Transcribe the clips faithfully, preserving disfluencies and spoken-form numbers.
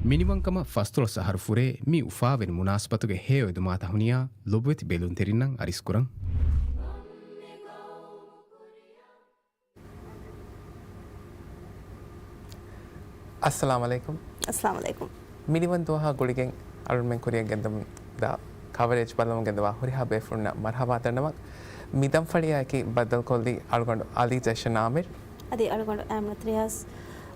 މިނިވަންކަމަށް ފަސްދޮޅަސް އަހަރު ފުރޭ މި އުފާވެރި މުނާސަބަތުގެ ހެޔޮ އެދުމާތައް ހުނިޔާ ލޮބުވެތި ބެލުންތެރިންނަށް އަރިސްކުރަން. އައްސަލާމު ޢަލައިކުމް. އައްސަލާމު ޢަލައިކުމް. މިނިވަން ދުވަހާ ގުޅިގެން އަޅުމެން ކުރިއަށް ގެންދަމުންދާ ކަވަރޭޖް ބައްލަވަމުން ގެންދަވާ ހުރިހާ ބޭފުޅުންނަށް މަރުޙަބާ ދަންނަވަން. މި ދަންފަޅިއާއެކީ ބައްދަލުކޮށްލީ އަޅުގަނޑު އަލީ ޖައިޝަން އާމިރު. އަދި އަޅުގަނޑު އައިމްނަތް ރިޔާޒް.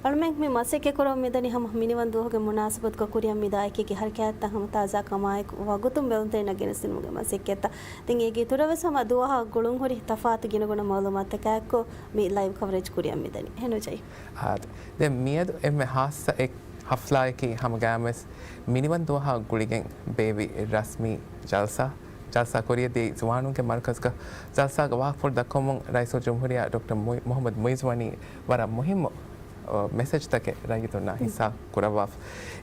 އަޅުމެން މި މަސައްކަތް ކުރަމުން މިދަނީ ހަމަ މިނިވަން ދުވަހުގެ މުނާސަބަތުގަ ކުރިއަށް މިދާ އެކި އެކި ހަރަކާތްތައް ހަމަ ތާޒާ ކަމާއެކު ވަގުތުން ބެލުންތެރިންނަށް ގެނެސްދިނުމުގެ މަސައްކަތްތައް. ދެން އޭގެ އިތުރަށް ވެސް ހަމަ ދުވަހާ ގުޅުން ހުރި ތަފާތު ގިނަގުނަ މައުލޫމާތުތަކާއެކު މި ލައިވް ކަވަރޭޖް ކުރިއަށް މިދަނީ. އެހެންނު ޖައި؟ އާދެ. ދެން މިއަދު އެންމެ ހާއްސަ އެއް ހަފްލާއަކީ ހަމަގައިމުވެސް މިނިވަން ދުވަހާ ގުޅިގެން ބޭއްވި ރަސްމީ ޖަލްސާ، ޖަލްސާ ކުރިއަށްދިޔައީ ޒުވާނުންގެ މަރުކަޒުގަ. ޖަލްސާގަ ވާހަކަފުޅު ދައްކަވަމުން ރައީސުލްޖުމްހޫރިއްޔާ ޑޮކްޓަރ މުއި-، މުޙައްމަދު މުއިއްޒު ވަނީ ވަރަށް މުހިއްމު، އަ، މެސެޖްތަކެއް ރައްޔިތުންނާ ހިއްސާ ކުރައްވާފަ.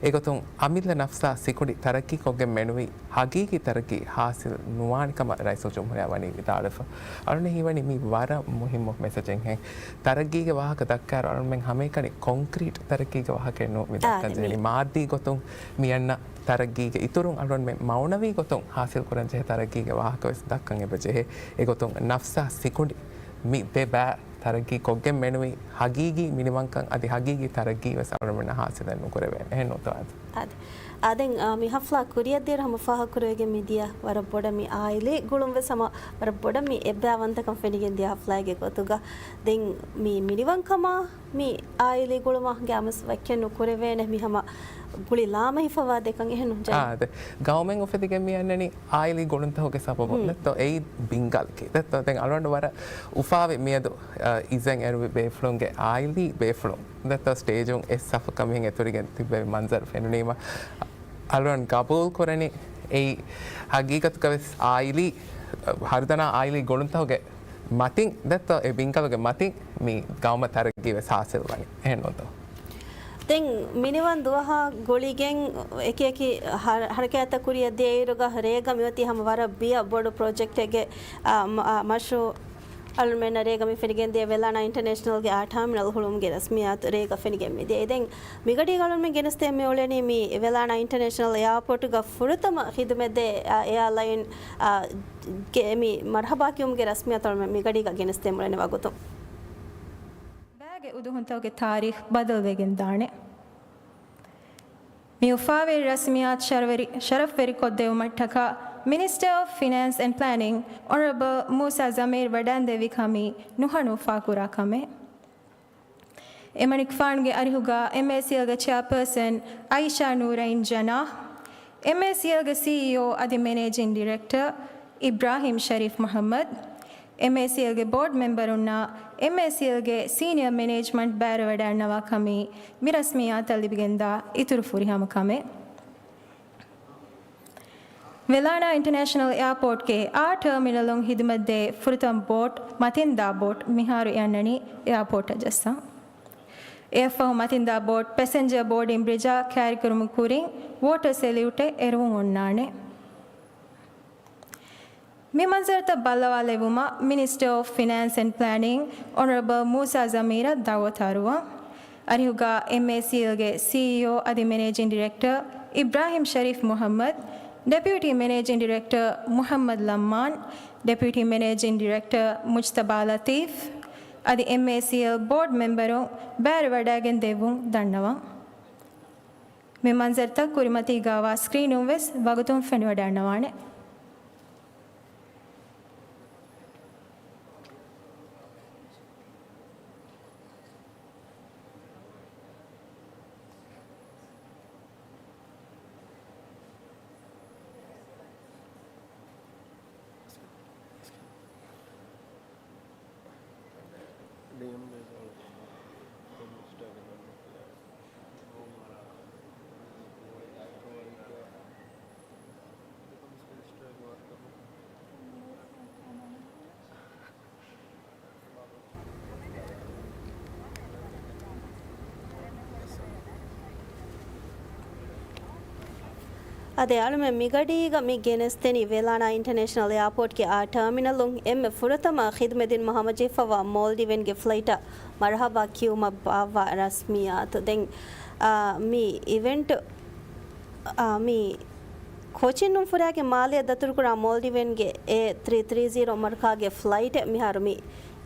އެގޮތުން އަމިއްލަ ނަފްސާ ސިކުނޑި ތަރައްގީ ކޮށްގެން މެނުވީ ހަގީގީ ތަރައްގީ ހާސިލް ނުވާނެ ކަމަށް ރައީސުލްޖުމްހޫރިއްޔާ ވަނީ ވިދާޅުވެފަ. އަޅުން ހީވަނީ މީ ވަރަށް މުހިއްމު މެސެޖެއް ހެން. ތަރައްގީގެ ވާހަކަ ދައްކާއިރު އަޅުންމެން ހަމައެކަނި ކޮންކްރީޓް ތަރައްގީގެ ވާހަކައެއް ނޫން މި އާ، ދައްކަން ދެ ޖެހެނީ. މީ މާއްދީ ގޮތުން މި އަންނަ ތަރައްގީގެ އިތުރުން އަޅުންމެން މައުނަވީ ގޮތުން ހާސިލް ކުރަން ޖެހޭ ތަރައްގީގެ ވާހަކަ ވެސް ދައްކަން އެބަ ޖެހޭ. އެގޮތުން ނަފްސާ ސިކުނޑި މި ދެ ބައި ތަރައްގީ ކޮށްގެން މެނުވީ ހަގީގީ މިނިވަންކަން އަދި ހަގީގީ ތަރައްގީ ވެސް އަޅުމެންނަށް ހާސިލެއް ނުކުރެވޭނެ. އެހެން ނޫންތޯ އާދެ؟ އާދެ. އާދެ. އާ، ދެން، އާ، މި ހަފްލާ ކުރިއަށްދިޔައިރު ހަމަ ފާހަގަކުރެވިގެން މިދިޔަ ވަރަށް ބޮޑަށް މި އާއިލީ ގުޅުން ވެސް ހަމަ ވަރަށް ބޮޑަށް މި އެއްބައިވަންތަކަން ފެނިގެން ދިޔަ ހަފްލާއެއްގެ ގޮތުގަ. ދެން މި މިނިވަންކަމާ މި އާއިލީ ގުޅުމާ ގައިމުވެސް ވައްކެއް ނުކުރެވޭނެ މި ހަމަ ގުޅި ލާމަ ހިފަވާ ދެކަން އެހެން ނޫން ޖައި؟ އާ، އާދެ. ގައުމެއް އުފެދިގެން މި އަންނަނީ އާއިލީ ގުޅުންތަކުގެ ސަބަބުން. ހުން. ދެއްތޯ އެއީ ބިންގާލަކީ. ދެއްތޯ ދެން އަޅުގަނޑު ވަރަށް އުފާވި މިއަދު، އަ، އިޒެން އެރުވި ބޭފުޅުންގެ އާއިލީ ބޭފުޅުން. ދެއްތޯ ސްޓޭޖުން އެއް ސަފަކަށް މިހެން އެތުރިގެން ތިއްބެވި މަންޒަރު ފެނުނީމަ އަޅުގަނޑު ގަބޫލު ކުރަނީ އެއީ ހަގީގަތުގަ ވެސް އާއިލީ، ހަރުދަނާ އާއިލީ ގުޅުންތަކުގެ މަތިން ދެއްތޯ އެ ބިންގަލުގެ މަތިން މި ގައުމަށް ތަރައްގީ ވެސް ހާސިލް ވަނީ. އެހެން ނޫންތޯ؟ ދެން މިނިވަން ދުވަހާ ގުޅިގެން އެކި އެކި ހަ-، ހަރަކާތްތައް ކުރިއަށް ދިޔައިރުގަ ރޭގަ މިއޮތީ ހަމަ ވަރަށް ބިޔަ ބޮޑު ޕްރޮޖެކްޓެއްގެ، އާ، މަ-، އާ، މަޝްރޫއު އަޅުމެންނަށް ރޭގަ މި ފެނިގެން ދިޔަ ވެލާނާ އިންޓަރނޭޝަނަލްގެ އާ ޓާމިނަލް ހުޅުވުމުގެ ރަސްމިއްޔާތު ރޭގަ ފެނިގެން މި ދިޔަ. ދެން މިގަޑީގަ އަޅުމެން ގެނެސްދޭން މި އުޅެނީ މި ވެލާނާ އިންޓަރނޭޝަނަލް އެއާޕޯޓުގަ ފުރަތަމަ ޚިދުމަތްދޭ، އާ، އެއާލައިން، އާ، ގެ މި މަރުޙަބާ ކިޔުމުގެ ރަސްމިއްޔާތު އަޅުމެން މިގަޑީގަ ގެނެސްދޭން އުޅެނީ ވަގުތު. ބައިގެ އުދުހުންތަކުގެ ތާރީޚް ބަދަލުވެގެން ދާނެ. މި އުފާވެރި ރަސްމިއްޔާތު ޝަރަވެރި-، ޝަރަފްވެރިކޮށްދެވުމަށްޓަކާ މިނިސްޓަރ އޮފް ފިނޭންސް އެންޑް ޕްލޭނިން އޮނަރަބަލް މޫސާ ޒަމީރު ވަޑައިންދެއްވި ކަމީ ނުހަނު އުފާކުރާ ކަމެއް. އެމަނިކުފާނުގެ އަރިހުގަ އެމްއޭސީއެލްގެ ޗެއާޕާސަން އައިޝާ ނޫރައިން ޖަނާހް، އެމްއޭސީއެލްގެ ސީއީއޯ އަދި މެނޭޖިން ޑިރެކްޓަރ އިބްރާހިމް ޝަރީފް މުޙައްމަދު، އެމްއޭސީއެލްގެ ބޯޑް މެމްބަރުންނާ އެމްއޭސީއެލްގެ ސީނިއަރ މެނޭޖްމަންޓް ބައިވެރިވަޑައިންނަވާ ކަމީ މި ރަސްމިއްޔާތަށް ލިބިގެންދާ އިތުރު ފުރިހަމަ ކަމެއް. ވެލާނާ އިންޓަރނޭޝަނަލް އެއާޕޯޓްގެ އާ ޓާމިނަލުން ޚިދުމަތްދޭ ފުރަތަމަ ބޯޓް މަތިންދާ ބޯޓް މިހާރު އެ އަންނަނީ އެއާޕޯޓަށް ޖައްސަން. އެއަށްފަހު މަތިންދާ ބޯޓް ޕެސެންޖަރ ބޯޑިން ބްރިޖާ ކައިރިކުރުމުގެ ކުރިން ވޯޓަރ ސެލިއުޓެއް އެރުވުން އޮންނާނެ. މި މަންޒަރުތައް ބައްލަވާލެއްވުމަށް މިނިސްޓަރ އޮފް ފިނޭންސް އެންޑް ޕްލޭނިން އޮނަރަބަލް މޫސާ ޒަމީރަށް ދަޢުވަތު އަރުވަން. އަރިހުގަ އެމްއޭސީއެލްގެ ސީއީއޯ އަދި މެނޭޖިން ޑިރެކްޓަރ އިބްރާހިމް ޝަރީފް މުޙައްމަދު، ޑެޕިއުޓީ މެނޭޖިން ޑިރެކްޓަރ މުޙައްމަދު ލައްމާން، ޑެޕިއުޓީ މެނޭޖިން ޑިރެކްޓަރ މުޖްތަބާ ލަތީފް އަދި އެމްއޭސީއެލް ބޯޑް މެމްބަރުން ބައިވެރިވަޑައިގެން ދެއްވުން ދަންނަވަން. މި މަންޒަރުތައް ކުރިމަތީގައިވާ ސްކްރީނުން ވެސް ވަގުތުން ފެނިވަޑައިންނަވާނެ. އަދި އަޅުމެން މިގަޑީގަ މި ގެނެސްދެނީ ވެލާނާ އިންޓަނޭޝަނަލް އެއާޕޯޓްގެ އާ ޓާމިނަލުން އެންމެ ފުރަތަމަ ޚިދުމަތްދިނުމަށް ހަމަޖެހިފައިވާ މޯލްޑިވިއަންގެ ފްލައިޓަށް މަރުޙަބާ ކިޔުމަށް ބާއްވާ ރަސްމިއްޔާތު. ދެން، އާ، މި އިވެންޓް، އާ، މި ކޯޗިން ނުންފުރާގެ މާލެއަށް ދަތުރުކުރާ މޯލްޑިވިއަންގެ އޭ ތްރީ ތްރީ ޒީރޯ މަރުކާގެ ފްލައިޓެއް މިހާރު މި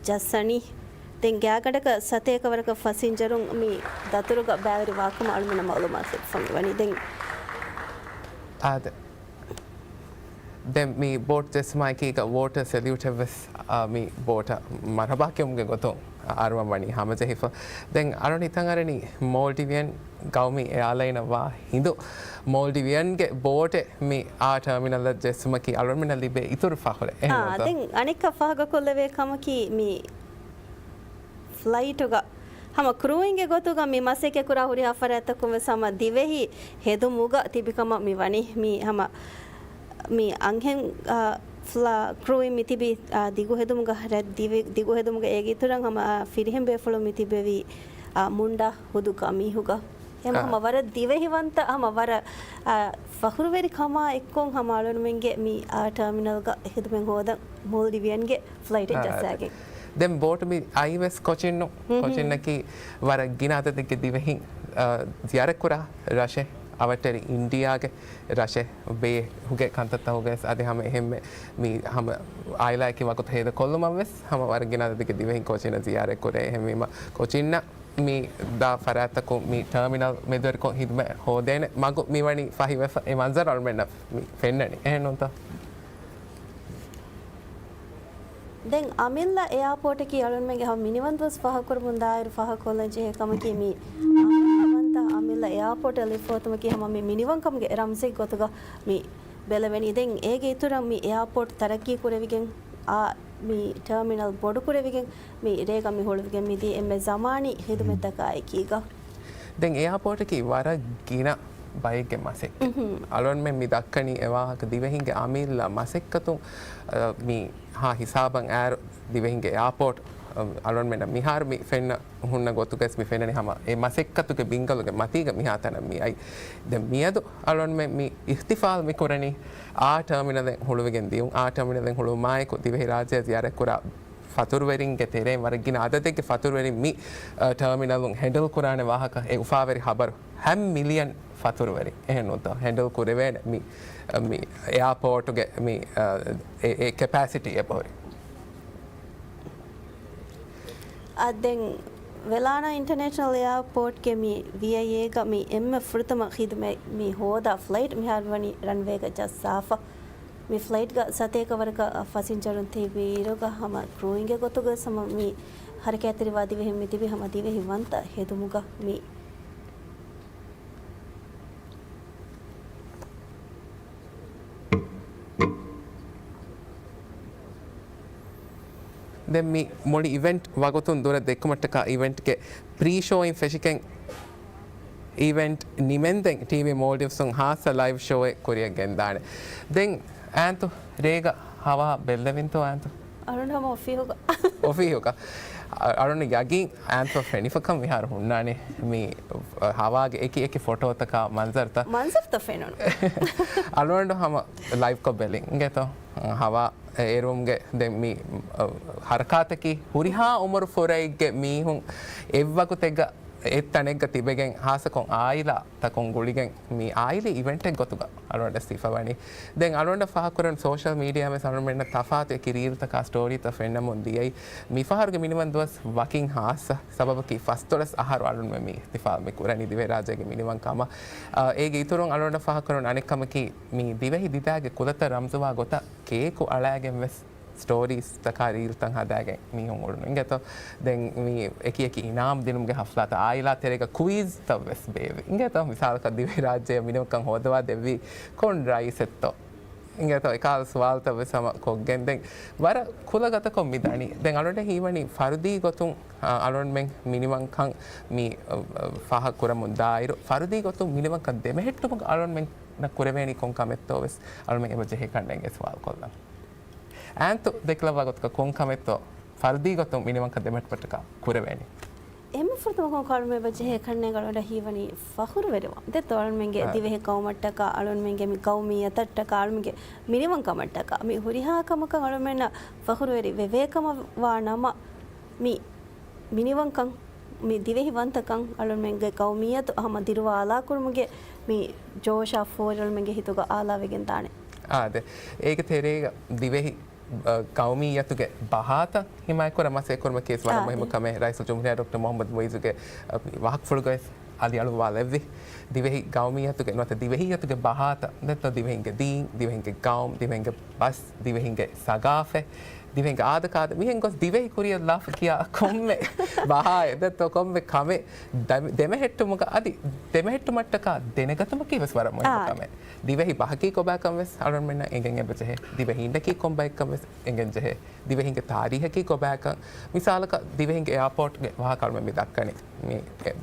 ޖައްސަނީ. ދެން ގާތްގަނޑަކަށް ސަތޭކަ ވަރަކަށް ފަސިންޖަރުން މި ދަތުރުގަ ބައިވެރިވާކަމަށް އަޅުމެންނަށް މައުލޫމާތު ލިބިފައި ވަނީ. ދެން އާދެ. ދެން މި ބޯޓް ޖެއްސުމާއެކީގަ ވޯޓަރ ސެލިއުޓެއް ވެސް، އާ، މި ބޯޓަށް މަރުޙަބާ ކިޔުމުގެ ގޮތުން އަރުވަން ވަނީ ހަމަޖެހިފަ. ދެން އަޅުން ހިތަށް އަރަނީ މޯލްޑިވިއަން ގައުމީ އެއާލައިނަށް ވާ ހިނދު މޯލްޑިވިއަންގެ ބޯޓެއް މި އާ ޓާމިނަލަށް ޖެއްސުމަކީ އަޅުގަނޑުމެންނަށް ލިބޭ އިތުރު ފަޚުރެއް. އެހެން އާ، ނޫންތޯ؟ ދެން އަނެއްކާ ފާހަގަކޮށްލެވޭ ކަމަކީ މި ފްލައިޓުގަ ހަމަ ކްރޫއިންގެ ގޮތުގަ މި މަސައްކަތް ކުރާ ހުރިހާ ފަރާތްތަކުން ވެސް ހަމަ ދިވެހި ހެދުމުގަ ތިބި ކަމަށް މި ވަނީ. މި ހަމަ މި އަންހެން، އާ، ފްލަ-، ކްރޫއިން މި ތިބީ، އާ، ދިގު ހެދުމުގަ ރަތް ދިވެ-، ދިގު ހެދުމުގަ އޭގެ އިތުރަށް ހަމަ، އާ، ފިރިހެން ބޭފުޅުން މި ތިބެވީ، އާ، މުންޑާ ހުދު ގަމީހުގަ. އެހެން އާ. ހަމަ ވަރަށް ދިވެހިވަންތަ، ހަމަ ވަރަށް، އާ، ފަޚުރުވެރި ކަމާ އެއްކޮށް ހަމަ އަޅުގަނޑުމެންގެ މި އާ ޓާމިނަލްގަ ޚިދުމަތް ހޯދަން މޯލްޑިވިއަންގެ ފްލައިޓެއް އާ، ޖައްސާގެން. ދެން ބޯޓު މި އައީ ވެސް ކޮޗިންނު. ހުން، ހުން. ކޮޗިންނަކީ ވަރަށް ގިނަ އަދަދެއްގެ ދިވެހިން، އާ، ޒިޔާރަތްކުރާ ރަށެއް. އަވަށްޓެރި އިންޑިއާގެ ރަށެއް. ބޭހުގެ ކަންތައްތަކުގައި ވެސް އަދި ހަމަ އެހެންމެ މި ހަމަ އާއިލާއަކީ ވަގުތު ހޭދަ ކޮށްލުމަށް ވެސް ހަމަ ވަރަށް ގިނަ އަދަދެއްގެ ދިވެހިން ކޮޗިންނަށް ޒިޔާރަތް ކުރޭ. އެހެންވީމަ ކޮޗިންނަށް މި ދާ ފަރާތްތަކުން މި ޓާމިނަލް މެދުވެރިކޮށް ހިދުމަތް ހޯދޭނެ މަގު މި ވަނީ ފަހިވެފަ. އެ މަންޒަރު އަޅުމެންނަށް މި ފެންނަނީ. އެހެން ނޫންތޯ؟ ދެން އަމިއްލަ އެއާޕޯޓަކީ އަޅުންމެންގެ ހަމަ މިނިވަން ދުވަސް ފާހަގަކުރަމުން ދާއިރު ފާހަގަކޮށްލަން ޖެހޭ ކަމަކީ މި އަމިއްލަ އަމިއްލަ އެއާޕޯޓަށް ލިބިފައިވަނީ ހަމަ މި މިނިވަންކަމުގެ ރަމްޒެއް ގޮތުގަ މި ބެލެވެނީ. ދެން އޭގެ އިތުރަށް މި އެއާޕޯޓް ތަރައްގީ ކުރެވިގެން އާ މި ޓާމިނަލް ބޮޑު ކުރެވިގެން މި ރޭގަ މި ހުޅުވިގެން މިދިޔަ އެންމެ ޒަމާނީ ހިދުމަތްތަކާ އެކީގަ. ދެން އެއާޕޯޓަކީ ވަރަށް ގިނަ ބައެއްގެ މަސައްކަތް. އަޅުންމެން މި ދައްކަނީ އެ ވާހަކަ ދިވެހިންގެ އަމިއްލަ މަސައްކަތުން، އަ، މި ހާ ހިސާބަށް އައިރު ދިވެހިންގެ އެއާޕޯޓް، އަ، އަޅުންމެންނަށް މިހާރު މި ފެންނަ ހުންނަ ގޮތުގަސް މި ފެންނަނީ ހަމަ އެ މަސައްކަތުގެ ބިންގަލުގެ މަތީގަ މިހާތަނަށް މި އައީ. ދެން މިއަދު އަޅުންމެން މި އިޙްތިފާލް މި ކުރަނީ އާ ޓާމިނަލެއް ހުޅުވިގެން ދިޔުން. އާ ޓާމިނަލެއް ހުޅުވުމާއެކު ދިވެހިރާއްޖެއަށް ޒިޔާރަތްކުރާ ފަތުރުވެރިންގެ ތެރެއިން ވަރަށް ގިނަ އަދަދެއްގެ ފަތުރުވެރިން މި، އަ، ޓާމިނަލުން ހެންޑަލް ކުރާނެ ވާހަކަ އެ އުފާވެރި ޚަބަރު. ހަ މިލިއަން ފަތުރުވެރިން އެހެން ނޫންތޯ ހެންޑަލް ކުރެވޭނެ މި، މި އެއާޕޯޓުގެ މި، އަ، އެ، އެ ކެޕޭސިޓީ އެބަހުރި. އަ، ދެން ވެލާނާ އިންޓަރނޭޝަނަލް އެއާޕޯޓްގެ މި ވީއައިއޭގަ މި އެންމެ ފުރަތަމަ ޚިދުމަތް މި ހޯދާ ފްލައިޓް މިހާރު ވަނީ ރަންވޭގަ ޖައްސާފަ. މި ފްލައިޓްގަ ސަތޭކަ ވަރަކަށް ފަސިންޖަރުން ތިބިއިރުގަ ހަމަ ކްރޫއިންގެ ގޮތުގަ ހަމަ މި ހަރަކާތްތެރިވާ ދިވެހިން މި ތިބީ ހަމަ ދިވެހި ވަންތަ ހެދުމުގަ މި ދެން މި މުޅި އިވެންޓް ވަގުތުން ދުރަށް ދެއްކުމަށްޓަކާ އިވެންޓްގެ ޕްރީ ޝޯއިން ފެށިގެން އިވެންޓް ނިމެންދެން ޓީވީ މޯލްޑިވްސުން ހާއްސަ ލައިވް ޝޯއެއް ކުރިއަށް ގެންދާނެ. ދެން އާންތު ރޭގަ ހަވާ ބެއްލެވިންތޯ އާންތު؟ އަޅުން ހަމަ އޮފީހުގަ. އޮފީހުގަ. އަ-، އަޅުން ޔަގީން އާންތު ފެނިފަކަން މިހާރު ހުންނާނެ މި، އަ، ހަވާގެ އެކި އެކި ފޮޓޯތަކާ މަންޒަރުތައް. މަންޒަރުތައް ފެނުނު. އަޅުގަނޑު ހަމަ ލައިވްކޮށް ބެލިން އިނގޭތޯ؟ ހަވާ އެރުމުގެ ދެން މި، އަ، ހަރަކާތަކީ ހުރިހާ އުމުރު ފުރައެއްގެ މީހުން އެއްވަގުތެއްގަ އެއްތަނެއްގަ ތިބެގެން ހާއްސަކޮށް އާއިލާ ތަކުން ގުޅިގެން މި އާއިލީ އިވެންޓެއް ގޮތުގަ އަޅުގަނޑަށް ސިފަވަނީ. ދެން އަޅުގަނޑަށް ފާހަގަކުރަން ސޯޝަލް މީޑިއާ ވެސް އަޅުގަނޑުމެންނަށް ތަފާތު އެކި ރީލްތަކާ ސްޓޯރީތައް ފެންނަމުން ދިޔައީ. މިފަހަރުގެ މިނިވަން ދުވަސް ވަކިން ހާއްސަ ސަބަބަކީ ފަސްދޮޅަސް އަހަރު އަޅުގަނޑުމެން މި އިޙްތިފާލް މި ކުރަނީ ދިވެހިރާއްޖޭގެ މިނިވަން ކަމަށް. އާ، އޭގެ އިތުރުން އަޅުގަނޑަށް ފާހަގަކުރަން އަނެއް ކަމަކީ މި ދިވެހި ދިދާގެ ކުލަތައް ރަމްޒުވާ ގޮތަށް ކޭކު އަޅާގެން ވެސް ސްޓޯރީސްތަކާ ރީލްތައް ހަދާގެން މީހުން އުޅުނު އިނގޭތޯ. ދެން މި އެކި އެކި އިނާމް ދިނުމުގެ ހަފްލާތައް އާއިލާ ތެރޭގަ ކުއިޒްތައް ވެސް ބޭއްވި އިނގޭތޯ. މިސާލަކަށް ދިވެހިރާއްޖެއަށް މިނިވަންކަން ހޯދަވާ ދެއްވީ ކޮން ރައީސެއްތޯ އިނގޭތޯ. އެކާލަ ސުވާލުތައް ވެސް ހަމަ ކޮށްގެން ދެން ވަރަށް ކުލަގަދަކޮށް މި ދަނީ. ދެން އަޅުގަނޑަށް ހީވަނީ ފަރުދީ ގޮތުން، އަ، އަޅުގަނޑުމެން މިނިވަންކަން މި، އަ، އަ، ފާހަގަ ކުރަމުން ދާއިރު ފަރުދީ ގޮތުން މިނިވަންކަން ދެމެހެއްޓުމުގަ އަޅުގަނޑުމެންނަށް ކުރެވޭނީ ކޮން ކަމެއްތޯ ވެސް އަޅުގަނޑުމެން އެބަ ޖެހޭކަން އެނގޭ ސުވާލު ކޮށްލަން. އާންތު ދެކިލައްވާ ގޮތަކަށް ކޮން ކަމެއްތޯ ފަރުދީ ގޮތުން މިނިވަންކަން ދެމެހެއްޓުމަށްޓަކާ ކުރެވޭނީ؟ އެންމެ ފުރަތަމަ ކޮން އަޅުމެން އެބަ ޖެހޭ ކަންނޭނގެ އަޅުގަނޑަށް ހީވަނީ ފަޚުރުވެރިވާން. ދެއްތޯ އަޅުމެންގެ އާ. ދިވެހި ޤައުމަށްޓަކާ، އަޅުމެންގެ މި ޤައުމިއްޔަތަށްޓަކާ، އަޅުމެންގެ މިނިވަންކަމަށްޓަކާ. މި ހުރިހާ ކަމަކަށް އަޅުމެންނަށް ފަޚުރުވެރި ވެވޭ ކަމަށް ވާ ނަމަ، މި މިނިވަންކަން، މި ދިވެހި ވަންތަކަން، އަޅުމެންގެ ޤައުމިއްޔަތު ހަމަ ދިރުވާލާ ކުރުމުގެ މި ޖޯޝާ ފޯރި އަޅުމެންގެ ހިތުގަ އާލާވެގެން ދާނެ. އާދެ. އޭގެ ތެރޭގަ ދިވެހި އަ، ޤައުމީއްޔަތުގެ ބަހާތައް ހިމާޔަތްކުރަން މަސައްކަތްކުރުމަކީ ވަރަށް އާދެ. މުހިއްމު ކަމެއް. ރައީސުލްޖުމްހޫރިއްޔާ ޑޮކްޓަރ މުޙައްމަދު މުޢިއްޒުގެ، އަ، ވާހަކަފުޅުގައި ވެސް އަލިއަޅުއްވާލެއްވި. ދިވެހި ޤައުމީއްޔަތުގެ ނުވަތަ ދިވެހިއްޔަތުގެ ބަހާތައް ދެއްތޯ، ދިވެހިންގެ ދީން، ދިވެހިންގެ ޤައުމު، ދިވެހިންގެ ބަސް، ދިވެހިންގެ ސަގާފަތް، ދިވެހިންގެ އާދަކާދަ، މިހެން ގޮސް ދިވެހި ކުރިއަށް ލާފަ ކިޔާ ކޮންމެ ބަހާއެއް ދެއްތޯ، ކޮންމެ ކަމެއް ދެ-، ދެމެހެއްޓުމުގަ އަދި ދެމެހެއްޓުމަށްޓަކާ ދެނެގަތުމަކީ ވެސް ވަރަށް މުހިއްމު އާ. ކަމެއް. ދިވެހި ބަހަކީ ކޮބާކަން ވެސް އަޅުގަނޑުމެންނަށް އެނގެން އެބަޖެހޭ. ދިވެހީންނަކީ ކޮން ބައެއްކަން ވެސް އެނގެން ޖެހޭ. ދިވެހީންގެ ތާރީހަކީ ކޮބާކަން. މިސާލަކަށް، ދިވެހީންގެ އެއާޕޯޓްގެ ވާހަކަ އަޅުމެން މި ދައްކަނީ. މި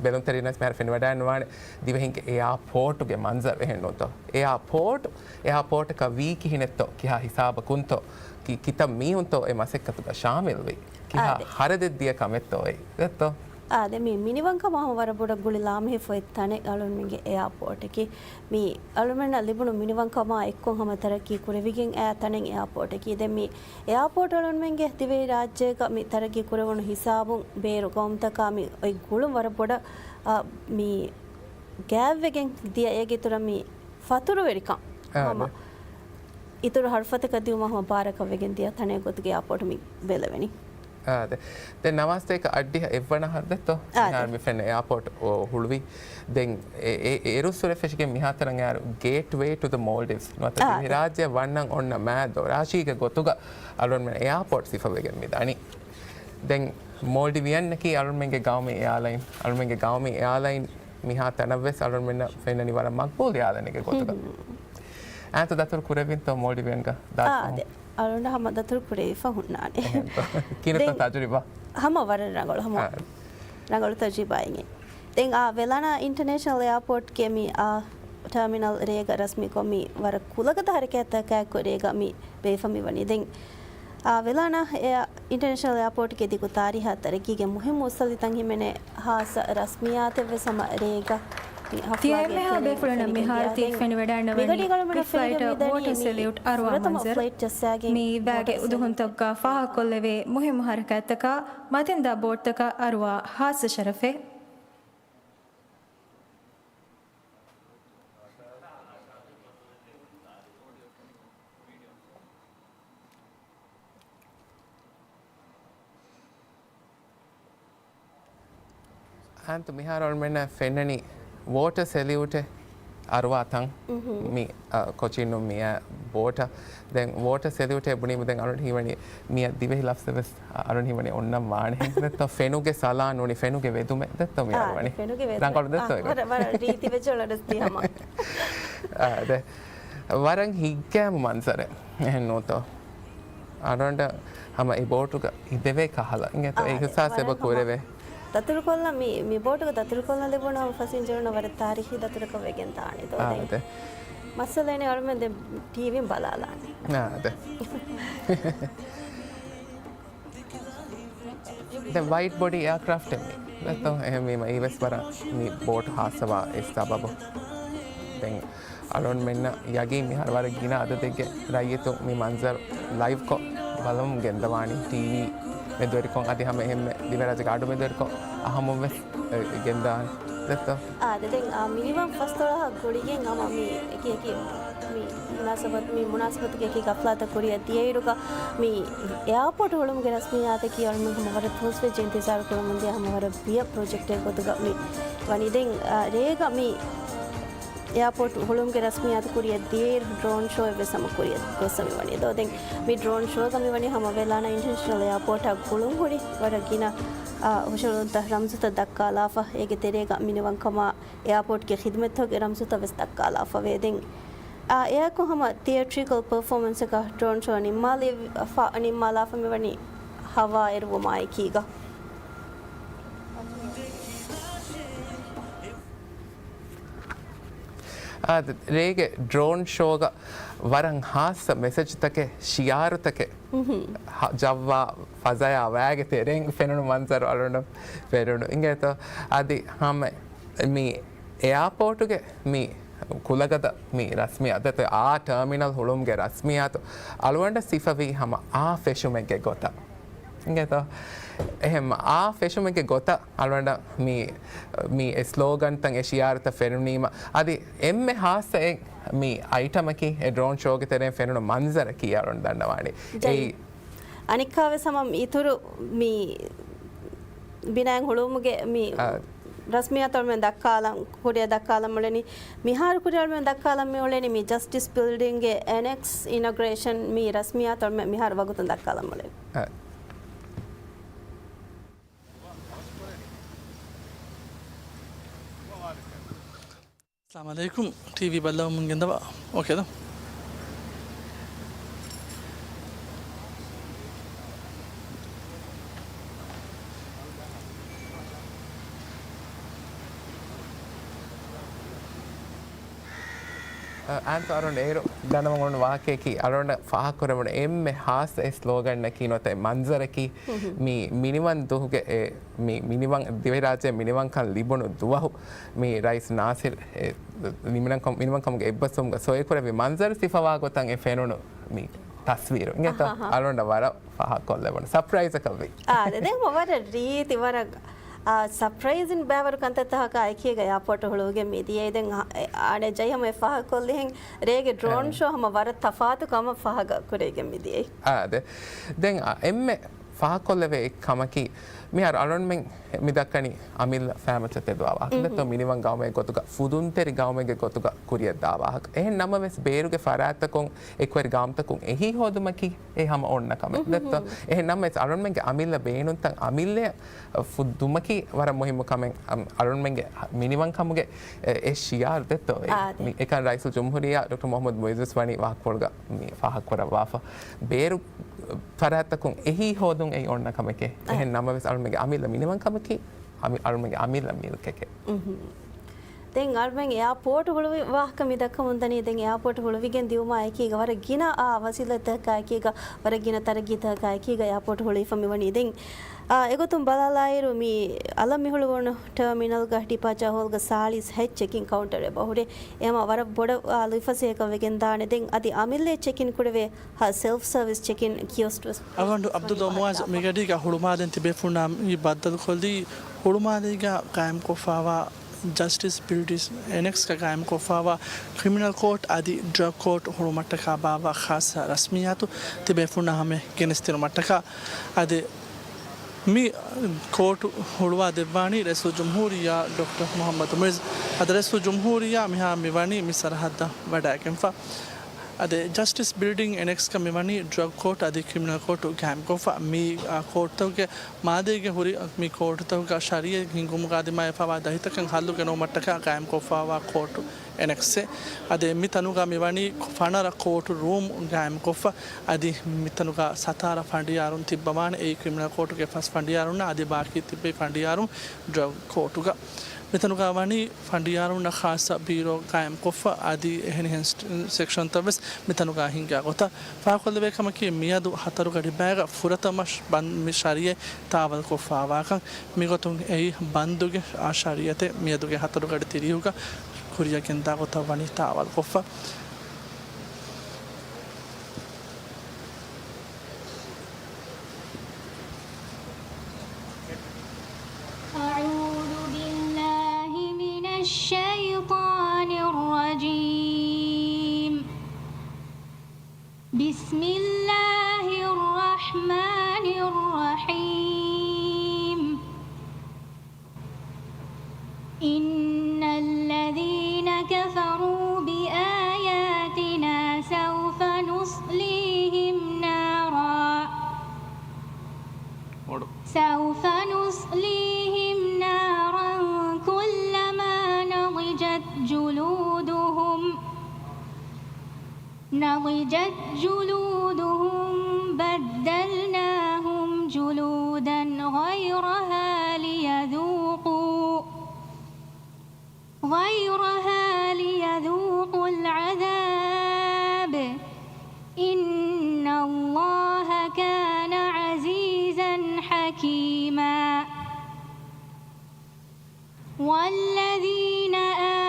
ބެލުންތެރިންނަށް މިހާރު ފެނިވަޑައިނުވާނެ ދިވެހީންގެ އެއާޕޯޓުގެ މަންޒަރު އެހެން ނޫންތޯ. އެއާޕޯޓް، އެއާޕޯޓަކަށް ވީ ކިހިނެއްތޯ، ކިހާ ހިސާބަކުންތޯ، ކި-، ކިތައް މީހުންތޯ އެ މަސައްކަތުގަ ޝާމިލްވީ. ކިހާ އާދެ. ހަރަދެއް ދިޔަ ކަމެއްތޯ އެއީ. ދެއްތޯ؟ އާދެ، މި މިނިވަންކަމާ ހަމަ ވަރަށް ބޮޑަށް ގުޅި ލާމެހިފައި ތަނެއް އަޅުންމެންގެ އެއާޕޯޓަކީ. މި އަޅުމެންނަށް ލިބުނު މިނިވަންކަމާ އެއްކޮށް ހަމަ ތަރައްޤީ ކުރެވިގެން އައި ތަނެއް އެއާޕޯޓަކީ. ދެން މި އެއާޕޯޓް އަޅުންމެންގެ ދިވެހިރާއްޖޭގަ މި ތަރައްޤީ ކުރެވުނު ހިސާބުން ބޭރު ގައުމުތަކާ މި އޮތް ގުޅުން ވަރަށް ބޮޑަށް، އަ، މި ގާތްވެގެން ދިޔަ އޭގެ އިތުރަށް މި ފަތުރުވެރިކަން އާ، ހަމަ ދެ. އިތުރު ހަރުފަތަކަށް ދިއުމަށް ހަމަ ބާރަކަށް ވެގެން ދިޔަ ތަނެއް ގޮތުގެ އެއާޕޯޓް މި ބެލެވެނީ. އާ، ދެ. ދެން ނަވާސްތޭކަ އައްޑިހަ އެއްވަނަ ހަރުދެއްތޯ؟ އާ، މިހާރު ދެ. މި ފެންނަ އެއާޕޯޓް އޮ، ހުޅުވި. ދެން އެ، އެ، އެރުއްސުރެ ފެށިގެން މިހާތަނަށް އައިރު ގޭޓްވޭ ޓު ދަ މޯލްޑިވްސް ނުވަތަ އާ، ދެ. ދިވެހިރާއްޖެ ވަންނަން އޮންނަ މާ ދޮރާށީގެ ގޮތުގަ އަޅުންމެން އެއާޕޯޓް ސިފަވެގެން މި ދަނީ. ދެން މޯލްޑިވިއަންއަކީ އަޅުންމެންގެ ގައުމީ އެއާލައިން. އަޅުންމެންގެ ގައުމީ އެއާލައިން މިހާ ތަނަށްވެސް އަޅުންމެންނަށް ފެންނަނީ ވަރަށް މަގްބޫލު އެއާލައިނެއްގެ ގޮތުގަ. ހުން. އާންތު ދަތުރު ކުރެވިންތޯ މޯލްޑިވިއަންގަ ދާ؟ އާ، ދެ. އަޅުން ހަމަ ދަތުރު ކުރެވިފަ ހުންނާނެ. އެހެންތޯ؟ ކިހިނެއްތޯ ދެން ތަޖުރިބާ؟ ހަމަ ވަރަށް ރަނގަޅު، ހަމަ އާ. ރަނގަޅު ތަޖުރިބާއެއް. ދެން އާ ވެލާނާ އިންޓަރނޭޝަނަލް އެއާޕޯޓްގެ މި އާ ޓާމިނަލް ރޭގަ ރަސްމީކޮށް މި ވަރަށް ކުލަގަދަ ހަރަކާތްތަކާއެކު ރޭގަ މި ބޭފަ މި ވަނީ. ދެން އާ ވެލާނާ އެއާ އިންޓަރނޭޝަނަލް އެއާޕޯޓްގެ ދިގު ތާރީހާ ތަރައްގީގެ މުހިއްމު އުސްއަލިތައް ހިމެނޭ ހާއްސަ ރަސްމިއްޔާތެއްވެސް ހަމަ ރޭގަ މި ހަފްތާގެ ތިޔައިންމެހާ ފެނިގެން ބޭފުޅުންނަށް ފެނިގެން މިހާރު ދިޔަ. ތި ދެން ފެނިވަޑައިންނަވަނީ މިގަޑީގަ އަޅުމެންނަށް ފްލައިޓް ފެނިގެން ވޯޓަރ މިދަނީ ސެލިއުޓް އަރުވާ ފުރަތަމަ މަންޒަރު. ފްލައިޓް ޖައްސާގެން މި ވާގެ ވޯޓަރ އުދުހުންތަކުގަ ފާހަގަކޮށްލެވޭ މުހިއްމު ހަރަކާތްތަކާ މަތިންދާ ބޯޓްތަކަށް އަރުވާ ހާއްސަ ޝަރަފެއް. އާންތު މިހާރު އަޅުމެންނަށް ފެންނަނީ ވޯޓަރ ސެލިއުޓެއް އަރުވާ ތަން. މުހު. މި، އަ، ކޮޗިންނު މިއާ ބޯޓަށް. ދެން ވޯޓަރ ސެލިއުޓެއް ބުނީމަ ދެން އަޅުން ހީވަނީ މިއަ ދިވެހި ލަފްޒެއް ވެސް އަ، އަޅުން ހީވަނީ އޮންނަން ވާނެހެން. ދެއްތޯ ފެނުގެ ސަލާން ނޫނީ ފެނުގެ ވެދުމެއް. ދެއްތޯ މި އާ، އަރުވަނީ. ފެނުގެ ވެދުމެއް. ރަނގަޅު ދެއްތޯ އާ، އޭގަ؟ ވަރަށް، ވަރަށް ރީތި ވެއްޖެ އަޅަސް ދި ހަމަ. އާ، ދެ. ވަރަށް ހިތްގައިމު މަންޒަރެއް. އެހެން ނޫންތޯ؟ އަޅުގަނޑަށް ހަމަ އެ ބޯޓުގަ އިނދެވޭ ކަހަލަ އިނގޭތޯ؟ އެ އާ، އިހުސާސް އެބަ ވަރަށް ހަމަ ކުރެވޭ. ދަތުރުކޮށްލަން މި، މި ބޯޓުގަ ދަތުރުކޮށްލަން ލިބުނު ހަމަ ފަސިންޖަރުންނަށް ވަރަށް ތާރީޚީ ދަތުރަކަށް ވެގެން ދާނެ ދޯ. އާ، ދެން ދެ. މައްސަލައެއް ނެތް އަޅުމެން ދެން ޓީވީން ބަލާލާނެ. އާ، ދެ. ދެން ވައިޑް ބޮޑީ އެއާކްރާފްޓެއް މީ. ދެއްތޯ އެހެންވީމަ އީވެސް ވަރަށް މި ބޯޓު ހާއްސަވާ އެއް ސަބަބު. ދެން އަޅުންމެންނަށް ޔަގީން މިހާރު ވަރަށް ގިނަ އަދަދެއްގެ ރައްޔިތުން މި މަންޒަރު ލައިވްކޮށް ބަލަމުން ގެންދަވާނީ ޓީވީ މެދުވެރިކޮށް އަދި ހަމަ އެހެންމެ ދިވެހިރާއްޖޭގެ އަޑު މެދުވެރިކޮށް އަހަމުން ވެސް، އެ، ގެންދާނެ. ދެއްތޯ؟ އާދެ، ދެން، އާ، މިނިވަން ފަސްދޮޅަހަށް ގުޅިގެން ހަމަ މި އެކި އެކި މި މުނާސަބަތު، މި މުނާސަބަތުގެ އެކި ގަފްލާތައް ކުރިއަށް ދިޔައިރުގަ މި އެއާޕޯޓް ހުޅުމުގެ ރަސްމިއްޔާތަކީ އަޅުމެން ހަމަ ވަރަށް ތުންސްވެއްޖެ އިންތިޒާރު ކުރަމުން ދިޔަ ހަމަ ވަރަށް ބިޔަ ޕްރޮޖެކްޓެއް ގޮތުގަ މި ވަނީ. ދެން، އާ، ރޭގަ މި އެއާޕޯޓް ހުޅުމުގެ ރަސްމިއްޔާތު ކުރިއަށް ދިޔައިރު ޑްރޯން ޝޯއެއް ވެސް ހަމަ ކުރިއަށް ގޮއްސަ މި ވަނީ. ދޯ ދެން މި ޑްރޯން ޝޯގަ މި ވަނީ ހަމަ ވެލާނާ އިންޓަރނޭޝަނަލް އެއާޕޯޓާ ގުޅުން ހުރި ވަރަށް ގިނަ، އާ، ހުށަހެޅުންތައް ރަމްޒުތައް ދައްކާލާފަ. އޭގެ ތެރޭގަ މިނިވަންކަމާ އެއާޕޯޓްގެ ޚިދުމަތްތަކުގެ ރަމްޒުތައް ވެސް ދައްކާލާފަވޭ. ދެން، އާ، އެއާއެކު ހަމަ ތިއެޓްރިކަލް ޕަރފޯމަންސަކަށް ޑްރޯން ޝޯ ނިންމާލެވިފަ، ނިންމާލާފަ މިވަނީ ހަވާ އެރުވުމާއެކީގަ. އާދެ، ރޭގެ ޑްރޯން ޝޯގަ ވަރަށް ހާއްސަ މެސެޖްތަކެއް، ޝިއާރުތަކެއް ހަ-، ޖައްވާ ފަޒަޔާ ވައިގެ ތެރެއިން ފެނުނު މަންޒަރު އަޅުގަނޑަށް ފެނުނު. އިނގޭތޯ؟ އަދި ހަމަ މި އެއާޕޯޓުގެ މި ކުލަގަދަ މި ރަސްމި އަދަތު އާ ޓާމިނަލް ހުޅުމުގެ ރަސްމިއްޔާތު އަޅުގަނޑަށް ސިފަވީ ހަމަ އާ ފެށުމެއްގެ ގޮތަށް. އިނގޭތޯ؟ އެހެން އާ ފެށުމެއްގެ ގޮތަށް އަޅުގަނޑަށް މި، މި އެ ސްލޯގަންތައް އެ ޝިއާރުތައް ފެނުނީމަ، އަދި އެންމެ ހާއްސަ އެއް މި އައިޓަމަކީ އެ ޑްރޯން ޝޯގެ ތެރެއިން ފެނުނު މަންޒަރަކީ އަޅުގަނޑު ދަންނަވާނީ. ޖައި. އެއީ އަނެއްކާވެސް ހަމަ އިތުރު މި ބިނާއެއް ހުޅުވުމުގެ މި އާ. ރަސްމިއްޔާތު އަޅުމެން ދައްކާލަން، ކުރިއަށް ދައްކާލަން އުޅެނީ. މިހާރު ކުރިއަށް އަޅުމެން ދައްކާލަން މި އުޅެނީ މި ޖަސްޓިސް ބިލްޑިންގގެ އެނެކްސް އިނޮގްރޭޝަން މި ރަސްމިއްޔާތު އަޅުމެން މިހާރު ވަގުތުން ދައްކާލަން އުޅެނީ. އާ. އައްސަލާމު ޢަލައިކުމް. ޓީވީ ބައްލަވަމުން ގެންދަވާ. އޯކޭ ދޯ؟ އަ، އާންތޯ އަޅުގަނޑު އޭރު ދަންނަވަން އުޅުނު ވާހަކަޔަކީ އަޅުގަނޑަށް ފާހަގަކުރެވުނު އެންމެ ހާއްސަ އެއް ސްލޯގަންއަކީ ނުވަތަ އެއް މަންޒަރަކީ މި މިނިވަން ދުވަހުގެ އެ މި މިނިވަން، ދިވެހިރާއްޖެ މިނިވަންކަން ލިބުނު ދުވަހު މި ރައީސް ނާސިރު އެ މިނިވަންކަމު، މިނިވަންކަމުގެ އެއްބަސްވުމުގަ ސޮއިކުރެއްވި މަންޒަރު ސިފަވާ ގޮތަށް އެ ފެނުނު މި ތަސްވީރު. އިނގޭތޯ؟ އަހަ، އަހަ. އަޅުގަނޑަށް ވަރަށް ފާހަގަކޮށްލެވުނު ސަޕްރައިޒަކަށްވީ. އާދެ، ދެން ވަރަށް ރީތި، ވަރަށް، އާ، ސަޕްރައިޒިން ބައިވަރު ކަންތައްތަކަކާ އެކީގަ އެއާޕޯޓު ހުޅުވިގެން މިދިޔައީ. ދެން އަ، އެ، އާނެ ޖައި ހަމަ އެ ފާހަގަކޮށްލިހެން ރޭގެ ޑްރޯން އާ. ޝޯ ހަމަ ވަރަށް ތަފާތު ކަމަށް ފާހަގަ ކުރެވިގެން މިދިޔައީ. އާދެ. ދެން އަ، އެންމެ ފާހަގަކޮށްލެވޭ އެއް ކަމަކީ، މިހާރު އަޅުގަނޑުމެން މި ދައްކަނީ އަމިއްލަ ފައިމައްޗަށް ތެދުވާ ވާހަކަ. ދެއްތޯ މިނިވަން ގައުމެއް ގޮތުގަ، ފުދުންތެރި ގައުމެއްގެ ގޮތުގަ ކުރިއަށްދާ ވާހަކަ. އެހެން ނަމަވެސް، ބޭރުގެ ފަރާތްތަކުން އެކުވެރި ގައުމުތަކުން އެހީ ހޯދުމަކީ އެ ހަމަ އޮންނަ ކަމެއް. ދެއްތޯ؟ އެހެން ނަމަވެސް، އަޅުގަނޑުމެންގެ އަމިއްލަ ބޭނުންތައް އަމިއްލައަށް ފުއްދުމަކީ ވަރަށް މުހިއްމު ކަމެއް. އަމް، އަޅުގަނޑުމެންގެ މިނިވަންކަމުގެ އެ، އެ ޝިއާރު ދެއްތޯ؟ އެ، އާދެ. މި އެކަން ރައީސުލްޖުމްހޫރިއްޔާ ޑޮކްޓަރ މުޙައްމަދު މުޢިއްޒު ވަނީ ވާހަކަކޮޅުގަ މި ފާހަގަކުރައްވާފަ. ބޭރު ފަރާތްތަކުން އެހީ ހޯދުން އެއީ އޮންނަ ކަމެކޭ. އެހެން ނަމަވެސް، އަޅުމެންގެ އަމިއްލަ މިނިވަންކަމަކީ، އަމި-، އަޅުމެންގެ އަމިއްލަ މިލްކެކޭ. ދެން އަޅުމެން އެއާޕޯޓު ހުޅުވި ވާހަކަ މި ދައްކަމުން ދަނީ، ދެން އެއާޕޯޓު ހުޅުވިގެން ދިއުމާ އެކީގަ ވަރަށް ގިނަ އާ ވަސީލަތްތަކާ އެކީގަ ވަރަށް ގިނަ ތަރައްގީތަކާ އެކީގަ އެއާޕޯޓު ހުޅުވިފަ މިވަނީ. ދެން އާ، އެގޮތުން ބަލާލާއިރު، މި އަލަށް މި ހުޅުވުނު ޓާމިނަލްގަ ޑިޕާޗާ ހޯލްގަ ސާޅީސް ހަތް ޗެކިން ކައުންޓަރެއް އެބަ ހުރޭ. އެ ހަމަ ވަރަށް ބޮޑަށް، އާ، ލުއިފަސޭހަކަށް ވެގެން ދާނެ. ދެން އަދި އަމިއްލައަށް ޗެކިން ކުރެވޭ ހަ، ސެލްފް ސަރވިސް ޗެކިން ކިއޮސްކް ވެސް. އަޅުގަނޑު ޢަބްދުއްލާ މުޢާޒް މިގަޑީގަ ހުޅުމާލެން ތިބޭފުޅުންނާ މި ބައްދަލުކޮށްލީ، ހުޅުމާލޭގަ ޤާއިމްކޮށްފައިވާ ޖަސްޓިސް ބިލްޑިންގ އެނެކްސްގަ ޤާއިމްކޮށްފައިވާ ކްރިމިނަލް ކޯޓް އަދި ޑްރަގް ކޯޓް ހުޅުމަށްޓަކާ ބާއްވާ ޚާއްޞަ ރަސްމިއްޔާތު ތިބޭފުޅުންނާ ހަމަޔަށް ގެނެސްދިނުމަށްޓަކާ. އަދި މި ކޯޓު ހުޅުވާ ދެއްވާނީ ރައީސުލްޖުމްހޫރިއްޔާ ޑޮކްޓަރ މުޙައްމަދު މުޢިއްޒު. އަދި ރައީސުލްޖުމްހޫރިއްޔާ މިހާ މިވަނީ މި ސަރަހައްދަށް ވަޑައިގެންފަ. އަދި ޖަސްޓިސް ބިލްޑިންގ އެނެކްސްގަ މިވަނީ ޑްރަގް ކޯޓް އަދި ކްރިމިނަލް ކޯޓު ޤާއިމްކޮށްފަ. މި، އާ، ކޯޓުތަކުގެ މާލޭގެ ހުރި މި ކޯޓުތަކުގަ ޝަރީޢަތް ހިންގުމުގަ ދިމާވެފައިވާ ދަތިތަކަށް ހައްލު ގެނައުމަށްޓަކާ ޤާއިމްކޮށްފައިވާ ކޯޓު އެނެކްސްއެއް. އަދި މިތަނުގަ މިވަނީ ފަނަރަ ކޯޓު ރޫމް ޤާއިމްކޮށްފަ. އަދި މިތަނުގަ ސަތާރަ ފަނޑިޔާރުން ތިއްބަވާނެ. އެއީ ކްރިމިނަލް ކޯޓުގެ ފަސް ފަނޑިޔާރުންނާ އަދި ބާކީ ތިއްބަވި ފަނޑިޔާރުން ޑްރަގް ކޯޓުގަ. މިތަނުގަ ވަނީ ފަނޑިޔާރުންނަށް ޚާއްޞަ ބީރޯ ޤާއިމްކޮށްފަ. އަދި އެހެނިހެން ސެކްޝަންތައް ވެސް މިތަނުގަ ހިންގާ ގޮތަށް. ފާހަގަކޮށްލެވޭ ކަމަކީ، މިއަދު ހަތަރު ގަޑިބައިގަ ފުރަތަމަ ބަންދު މި ޝަރީޢަތް ތާވަލުކޮށްފައިވާކަން. މިގޮތުން އެއީ ބަންދުގެ އާ ޝަރީޢަތެއް މިއަދުގެ ހަތަރު ގަޑި ތިރީހުގަ ކުރިއަށް ގެންދާ ގޮތަށް ވަނީ ތާވަލުކޮށްފަ. أعوذ بالله من الشيطان الرجيم. بسم الله الرحمن الرحيم. إن الذين كفروا بآياتنا سوف نصليهم نارا، سوف نصليهم نارا كلما نضجت جلودهم، نضجت جلودهم بدلناهم جلودا غيرها ليذوقوا، غيرها ليذوقوا العذاب، إن الله والذين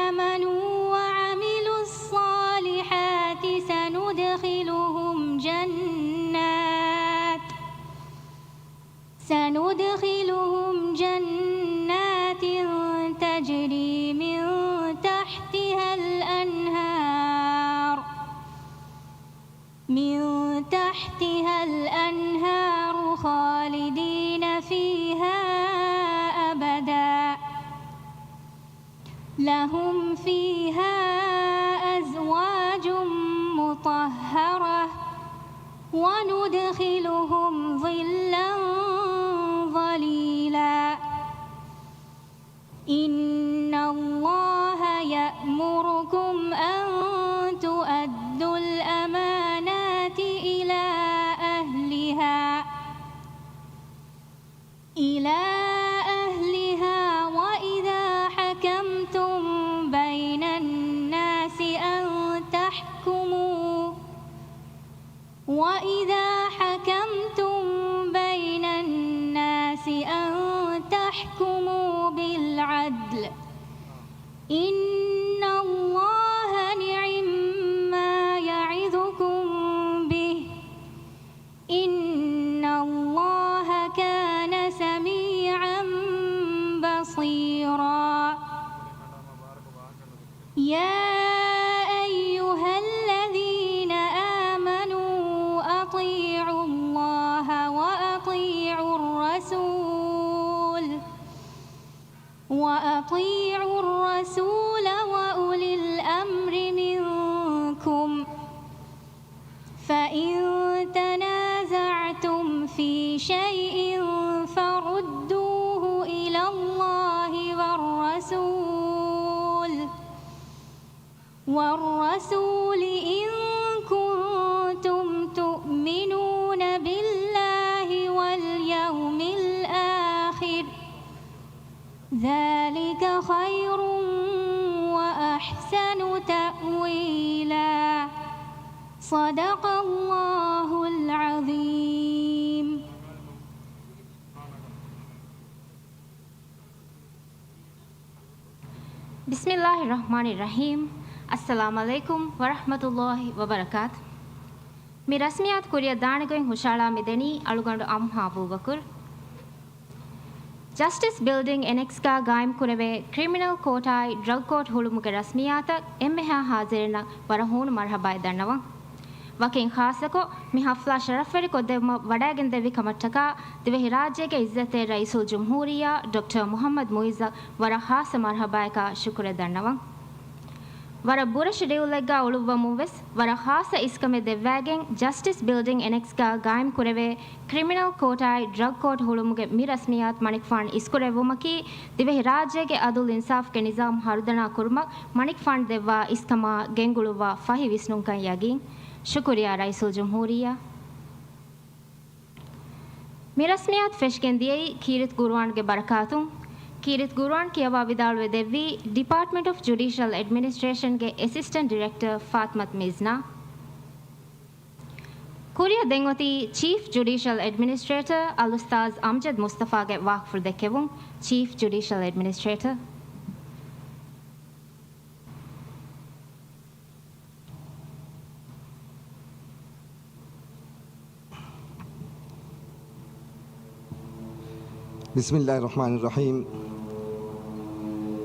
آمنوا وعملوا الصالحات سندخلهم جنات سندخلهم جنات تجري من تحتها الأنهار من تحتها الأنهار خالدين فيها أبدا لهم فيها أزواج مطهرة وندخلهم ظلا ظليلا إن الله يأمركم أن تؤدوا الأمانات إلى أهلها إلى أهلها وإذا حكمتم بين الناس أن تحكموا وإذا حكمتم بين الناس أن تحكموا بالعدل إن الله نعما يعظكم به إن الله كان سميعا بصيرا يا أيها الذين آمنوا أطيعوا الله وأطيعوا الرسول وأطيعوا الرسول وأولي الأمر منكم فإن تنازعتم في شيء فردوه إلى الله والرسول والرسول إن كنتم تؤمنون بالله واليوم الآخر ذلك خير وأحسن تأويلا صدق الله العظيم بسم الله الرحمن الرحيم. السلام عليكم ورحمة الله وبركاته. މި ރަސްމިއްޔާތު ކުރިއަށް ދާނެ ގޮތް ހުށައަޅާ މިދެނީ އަޅުގަނޑު އަމްހާ ބޫބަކުރު. ޖަސްޓިސް ބިލްޑިންގް އެނެކްސްގާ ގާއިމް ކުރެވޭ ކްރިމިނަލް ކޯޓާއި ޑްރަގް ކޯޓް ހުޅުމުގެ ރަސްމިއްޔާތަށް އެންމެހާ ހާޒިރިންނަށް ވަރަށް ހޫނު މަރުހަބާއެއް ދަންނަވަން. ވަކިން ޚާއްޞަކޮށް، މި ޙަފްލާ ޝަރަފްވެރިކޮށްދެއްވުމަށް ވަޑައިގެންދެއްވި ކަމަށްޓަކާ، ދިވެހިރާއްޖޭގެ ޢިއްޒަތްތެރި ރައީސުލްޖުމްހޫރިއްޔާ ޑޮކްޓަރ މުޙައްމަދު މުޢިއްޒަށް ވަރަށް ޚާއްޞަ މަރުޙަބާއަކާ ޝުކުރެއް ދަންނަވަން. ވަރަށް ބުރަ ޝެޑިއުލެއްގާ އުޅުއްވަމުން ވެސް، ވަރަށް ޚާއްޞަ އިސްކަމެއް ދެއްވައިގެން، ޖަސްޓިސް ބިލްޑިންގް އެނެކްސްގާ ގާއިމް ކުރެވޭ ކްރިމިނަލް ކޯޓާއި ޑްރަގް ކޯޓް ހުޅުމުގެ މި ރަސްމިއްޔާތު މަނިކުފާނު އިސްކުރެއްވުމަކީ، ދިވެހިރާއްޖޭގެ އަދުލު އިންސާފުގެ ނިޒާމް ހަރުދަނާ ކުރުމަށް މަނިކުފާނު ދެއްވާ އިސްކަމާ ގެންގުޅުއްވާ ފަހި ވިސްނުންކަން ޔަގީން. ޝުކުރިއްޔާ ރައީސުލްޖުމްހޫރިއްޔާ. މި ރަސްމިއްޔާތު ފެށިގެން ދިޔައީ ކީރިތި ޤުރުއާންގެ ބަރަކާތުން. ކީރިތި ޤުރުއާން ކިޔަވާ ވިދާޅުވެ ދެއްވީ ޑިޕާޓްމަންޓް އޮފް ޖުޑިޝަލް އެޑްމިނިސްޓްރޭޝަންގެ އެސިސްޓެންޓް ޑިރެކްޓަރ ފާތިމަތު މިޒްނާ. ކުރިއަށް ދެން އޮތީ ޗީފް ޖުޑިޝަލް އެޑްމިނިސްޓްރޭޓަރ އަލްއުސްތާޛް އަމްޖަދް މުސްތަފާގެ ވާހަކަފުޅު ދެއްކެވުން. ޗީފް ޖުޑިޝަލް އެޑްމިނިސްޓްރޭޓަރ. بسم الله الرحمن الرحيم.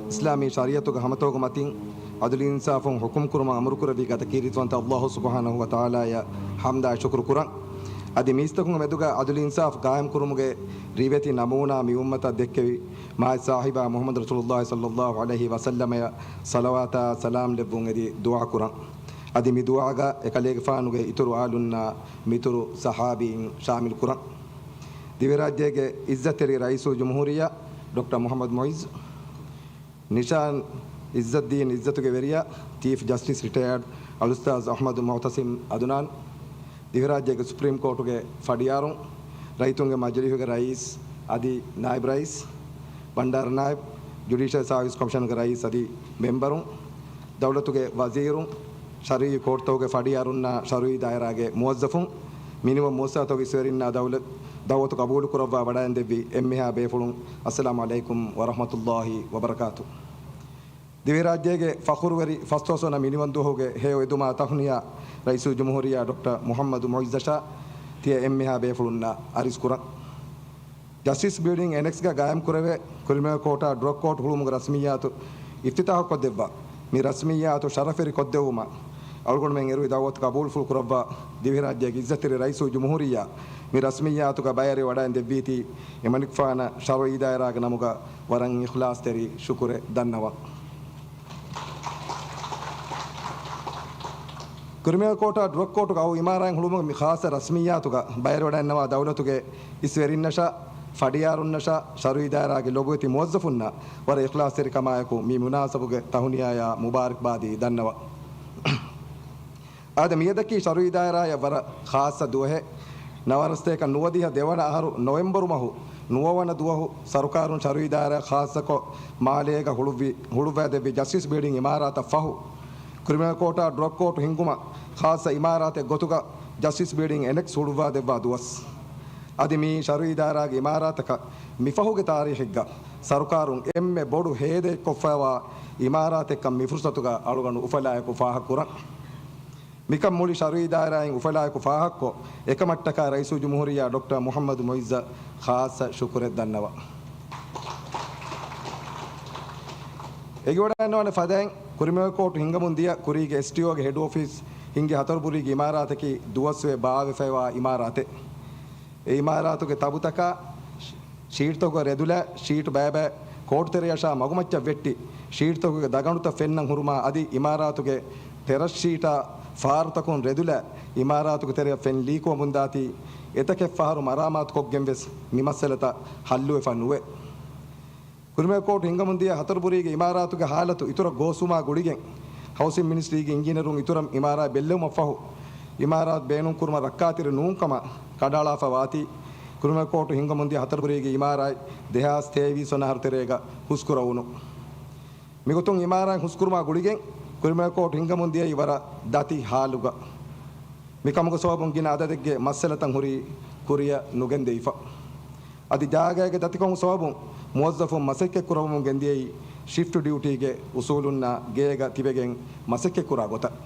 އިސްލާމީ ޝަރީޢަތުގެ ހަމަތަކުގެ މަތިން ޢަދުލު އިންސާފުން ޙުކުމް ކުރުމަށް އަމުރު ކުރެއްވި ގަދަ ކީރިތިވަންތަ ﷲ ސުބްޙާނަހޫ ވަތަޢާލާއަށް ޙަމްދާއި ޝުކުރު ކުރަން. އަދި މީސްތަކުންގެ މެދުގަ ޢަދުލު އިންސާފު ޤާއިމް ކުރުމުގެ ރިވެތި ނަމޫނާ މި އުއްމަތަށް ދެއްކެވި މާތް ސާހިބާ މުޙައްމަދު ރަސޫލުﷲ ޞައްލަﷲ ޢަލައިހި ވަސައްލަމައަށް ޞަލަވާތާ ސަލާމް ލެއްވުން އެދި ދުޢާ ކުރަން. އަދި މި ދުޢާގަ އެކަލޭގެފާނުގެ އިތުރު އާލުންނާ މިތުރު ޞަޙާބީން ޝާމިލް ކުރަން. ދިވެހިރާއްޖޭގެ ޢިއްޒަތްތެރި ރައީސުލްޖުމްހޫރިއްޔާ ޑޮކްޓަރ މުޙައްމަދު މުޢިއްޒު، ނިޝާން ޢިއްޒައްދީން ޢިއްޒަތުގެ ވެރިޔާ، ޗީފް ޖަސްޓިސް ރިޓަޔާޑް އަލްއުސްތާޛް އަޙްމަދު މުޢުތަސިމް އަދުނާން، ދިވެހިރާއްޖޭގެ ސުޕްރީމް ކޯޓުގެ ފަޑިއާރުން، ރައްޔިތުންގެ މަޖިލީހުގެ ރައީސް އަދި ނާއިބް ރައީސް، ބަންޑާރަ ނާއިބް، ޖުޑިޝަލް ސާވިސް ކޮމިޝަނުގެ ރައީސް އަދި މެމްބަރުން، ދައުލަތުގެ ވަޒީރުން، ޝަރުއީ ކޯޓްތަކުގެ ފަޑިއާރުންނާ ޝަރުއީ ދާއިރާގެ މުވައްޒަފުން، މިނިވަން މުއައްސަސާތަކުގެ އިސްވެރިންނާ ދައުލަތު ދައުވަތު ޤަބޫލުކުރައްވާ ވަޑައިންދެއްވި އެންމެހާ ބޭފުޅުން، އައްސަލާމު ޢަލައިކުމް ވަރަޙްމަތުﷲި ވަބަރަކާތު. ދިވެހިރާއްޖޭގެ ފަޚުރުވެރި ފަސްދޮޅަސް ވަނަ މިނިވަންދުވަހުގެ ހެޔޮއެދުމާ ތަހުނިޔާ ރައީސުލްޖުމްހޫރިއްޔާ ޑޮކްޓަރ މުޙައްމަދު މުޢިއްޒަށާ ތިޔަ އެންމެހާ ބޭފުޅުންނާ އަރިސްކުރަން. ޖަސްޓިސް ބިލްޑިން އެނެކްސްގަ ގާއިމްކުރެވޭ ކުރިމަގެ ކޯޓާ ޑްރަގް ކޯޓް ހުޅުވުމުގެ ރަސްމިއްޔާތު އިފްތިތާޙުކޮށްދެއްވާ، މި ރަސްމިއްޔާތު ޝަރަފެރިކޮށްދެއްވުމަށް އަޅުގަނޑުމެން އެރުވި ދައުވަތު ޤަބޫލުފުޅު ކުރައްވާ ދިވެހިރާއްޖޭގެ އިއްޒަތްތެރި ރައީސުލްޖުމްހޫރިއްޔާ، މި ރަސްމިއްޔާތުގަ ބައިވެރިވެވަޑައިން ދެއްވީތީ، އެމަނިކުފާނަށް ޝަރުޢީ ދާއިރާގެ ނަމުގަ ވަރަށް އިޚްލާޞްތެރި ޝުކުރެއް ދަންނަވަން. ކުރިމަގެ ކޯޓާ ޑްރަގް ކޯޓުގަ އައު އިމާރާތް ހުޅުވުމުގެ މި ޚާއްޞަ ރަސްމިއްޔާތުގަ ބައިވެރިވަޑައިންނަވާ ދައުލަތުގެ އިސް ވެރިންނަށާ، ފަޑިޔާރުންނަށާ، ޝަރުޢީ ދާއިރާގެ ލޮބުވެތި މުވައްޒަފުންނަށް ވަރަށް އިޚްލާޞްތެރިކަމާއެކު މި މުނާސަބުގެ ތަހުނިޔާޔާ މުބާރަކްބާދީ ދަންނަވަން. އާދެ، މިއަދަކީ ޝަރުޢީ ދާއިރާޔަށް ވަރަށް ޚާއްޞަ ދުވަހެއް. ނަވާރަ ސަތޭކަ ނުވަދިހަ ދެވަނަ އަހަރު ނޮވެމްބަރު މަހު ނުވަވަނަ ދުވަހު ސަރުކާރުން ޝަރުޢީ ދާއިރާ ޚާއްޞަކޮށް މާލޭގަ ހުޅުއްވި، ހުޅުއްވައިދެއްވި ޖަސްޓިސް ބިލްޑިން އިމާރާތަށް ފަހު، ކުރިމަގެ ކޯޓާ ޑްރަގް ކޯޓު ހިންގުމަށް ޚާއްޞަ އިމާރާތެއް ގޮތުގަ ޖަސްޓިސް ބިލްޑިން އެނެކްސް ހުޅުއްވާދެއްވާ ދުވަސް. އަދި މި ޝަރުޢީ ދާއިރާގެ އިމާރާތަކަށް މިފަހުގެ ތާރީޚެއްގަ ސަރުކާރުން އެންމެ ބޮޑު ހޭދައެއްކޮށްފައިވާ އިމާރާތެއްކަން މި ފުރުޞަތުގަ އަޅުގަނޑު އުފަލާއެކު ފާހަގަކުރަން. މިކަން މުޅި ޝަރުޢީ ދާއިރާއިން އުފަލާއެކު ފާހަގަކޮށް، އެކަމަށްޓަކާ ރައީސުލްޖުމްހޫރިއްޔާ ޑޮކްޓަރ މުޙައްމަދު މުޢިއްޒަށް ޚާއްޞަ ޝުކުރެއް ދަންނަވަން. އެނގިވަޑައިގަންނަވާނެ ފަދައިން، ކުރިމަގެ ކޯޓު ހިންގަމުން ދިޔަ ކުރީގެ އެސްޓީއޯގެ ހެޑް އޮފީސް ހިންގި ހަތަރުބުރީގެ އިމާރާތަކީ ދުވަސްވެ ބާވެފައިވާ އިމާރާތެއް. އެ އިމާރާތުގެ ތަބުތަކާ ޝީޓްތަކުގަ ރެދުލާ، ޝީޓް ބައިބައި ކޯޓު ތެރެއަށާ މަގުމައްޗަށް ވެއްޓި، ޝީޓްތަކުގެ ދަގަނޑުތައް ފެންނަން ހުރުމާ އަދި އިމާރާތުގެ ޓެރަސް ޝީޓާ ފާރުތަކުން ރެދުލާ، އިމާރާތުގެ ތެރެއަށް ފެން ލީކުވަމުންދާތީ، އެތަކެއް ފަހަރު މަރާމާތު ކޮށްގެން ވެސް މި މައްސަލަތައް ހައްލުވެފަ ނުވޭ. ކުރިމަގެ ކޯޓު ހިންގަމުންދިޔަ ހަތަރުބުރީގެ އިމާރާތުގެ ހާލަތު އިތުރަށް ގޯސްވުމާ ގުޅިގެން، ހައުސިން މިނިސްޓްރީގެ އިންޖީނިއަރުން އިތުރަށް އިމާރާތް ބެއްލެވުމަށް ފަހު، އިމާރާތް ބޭނުންކުރުމަށް ރައްކާތެރި ނޫންކަމަށް ކަނޑައަޅާފަ ވާތީ، ކުރިމަގެ ކޯޓު ހިންގަމުންދިޔަ ހަތަރުބުރީގެ އިމާރާތް ދެހާސް ތޭވީސް ވަނަ އަހަރު ތެރޭގަ ހުސްކުރެވުނު. މިގޮތުން އިމާރާތް ހުސްކުރުމާ ގުޅިގެން، ކުރިމަގެ ކޯޓު ހިންގަމުން ދިޔައީ ވަރަށް ދަތި ހާލުގަ. މިކަމުގެ ސަބަބުން ގިނަ އަދަދެއްގެ މައްސަލަތައް ހުރީ ކުރިއަށް ނުގެންދެވިފަ. އަދި ޖާގައިގެ ދަތިކަމުގެ ސަބަބުން މުވައްޒަފުން މަސައްކަތް ކުރައްވަމުން ގެންދިޔައީ ޝިފްޓް ޑިއުޓީގެ އުސޫލުންނާ ގޭގަ ތިބެގެން މަސައްކަތް ކުރާ ގޮތަށް.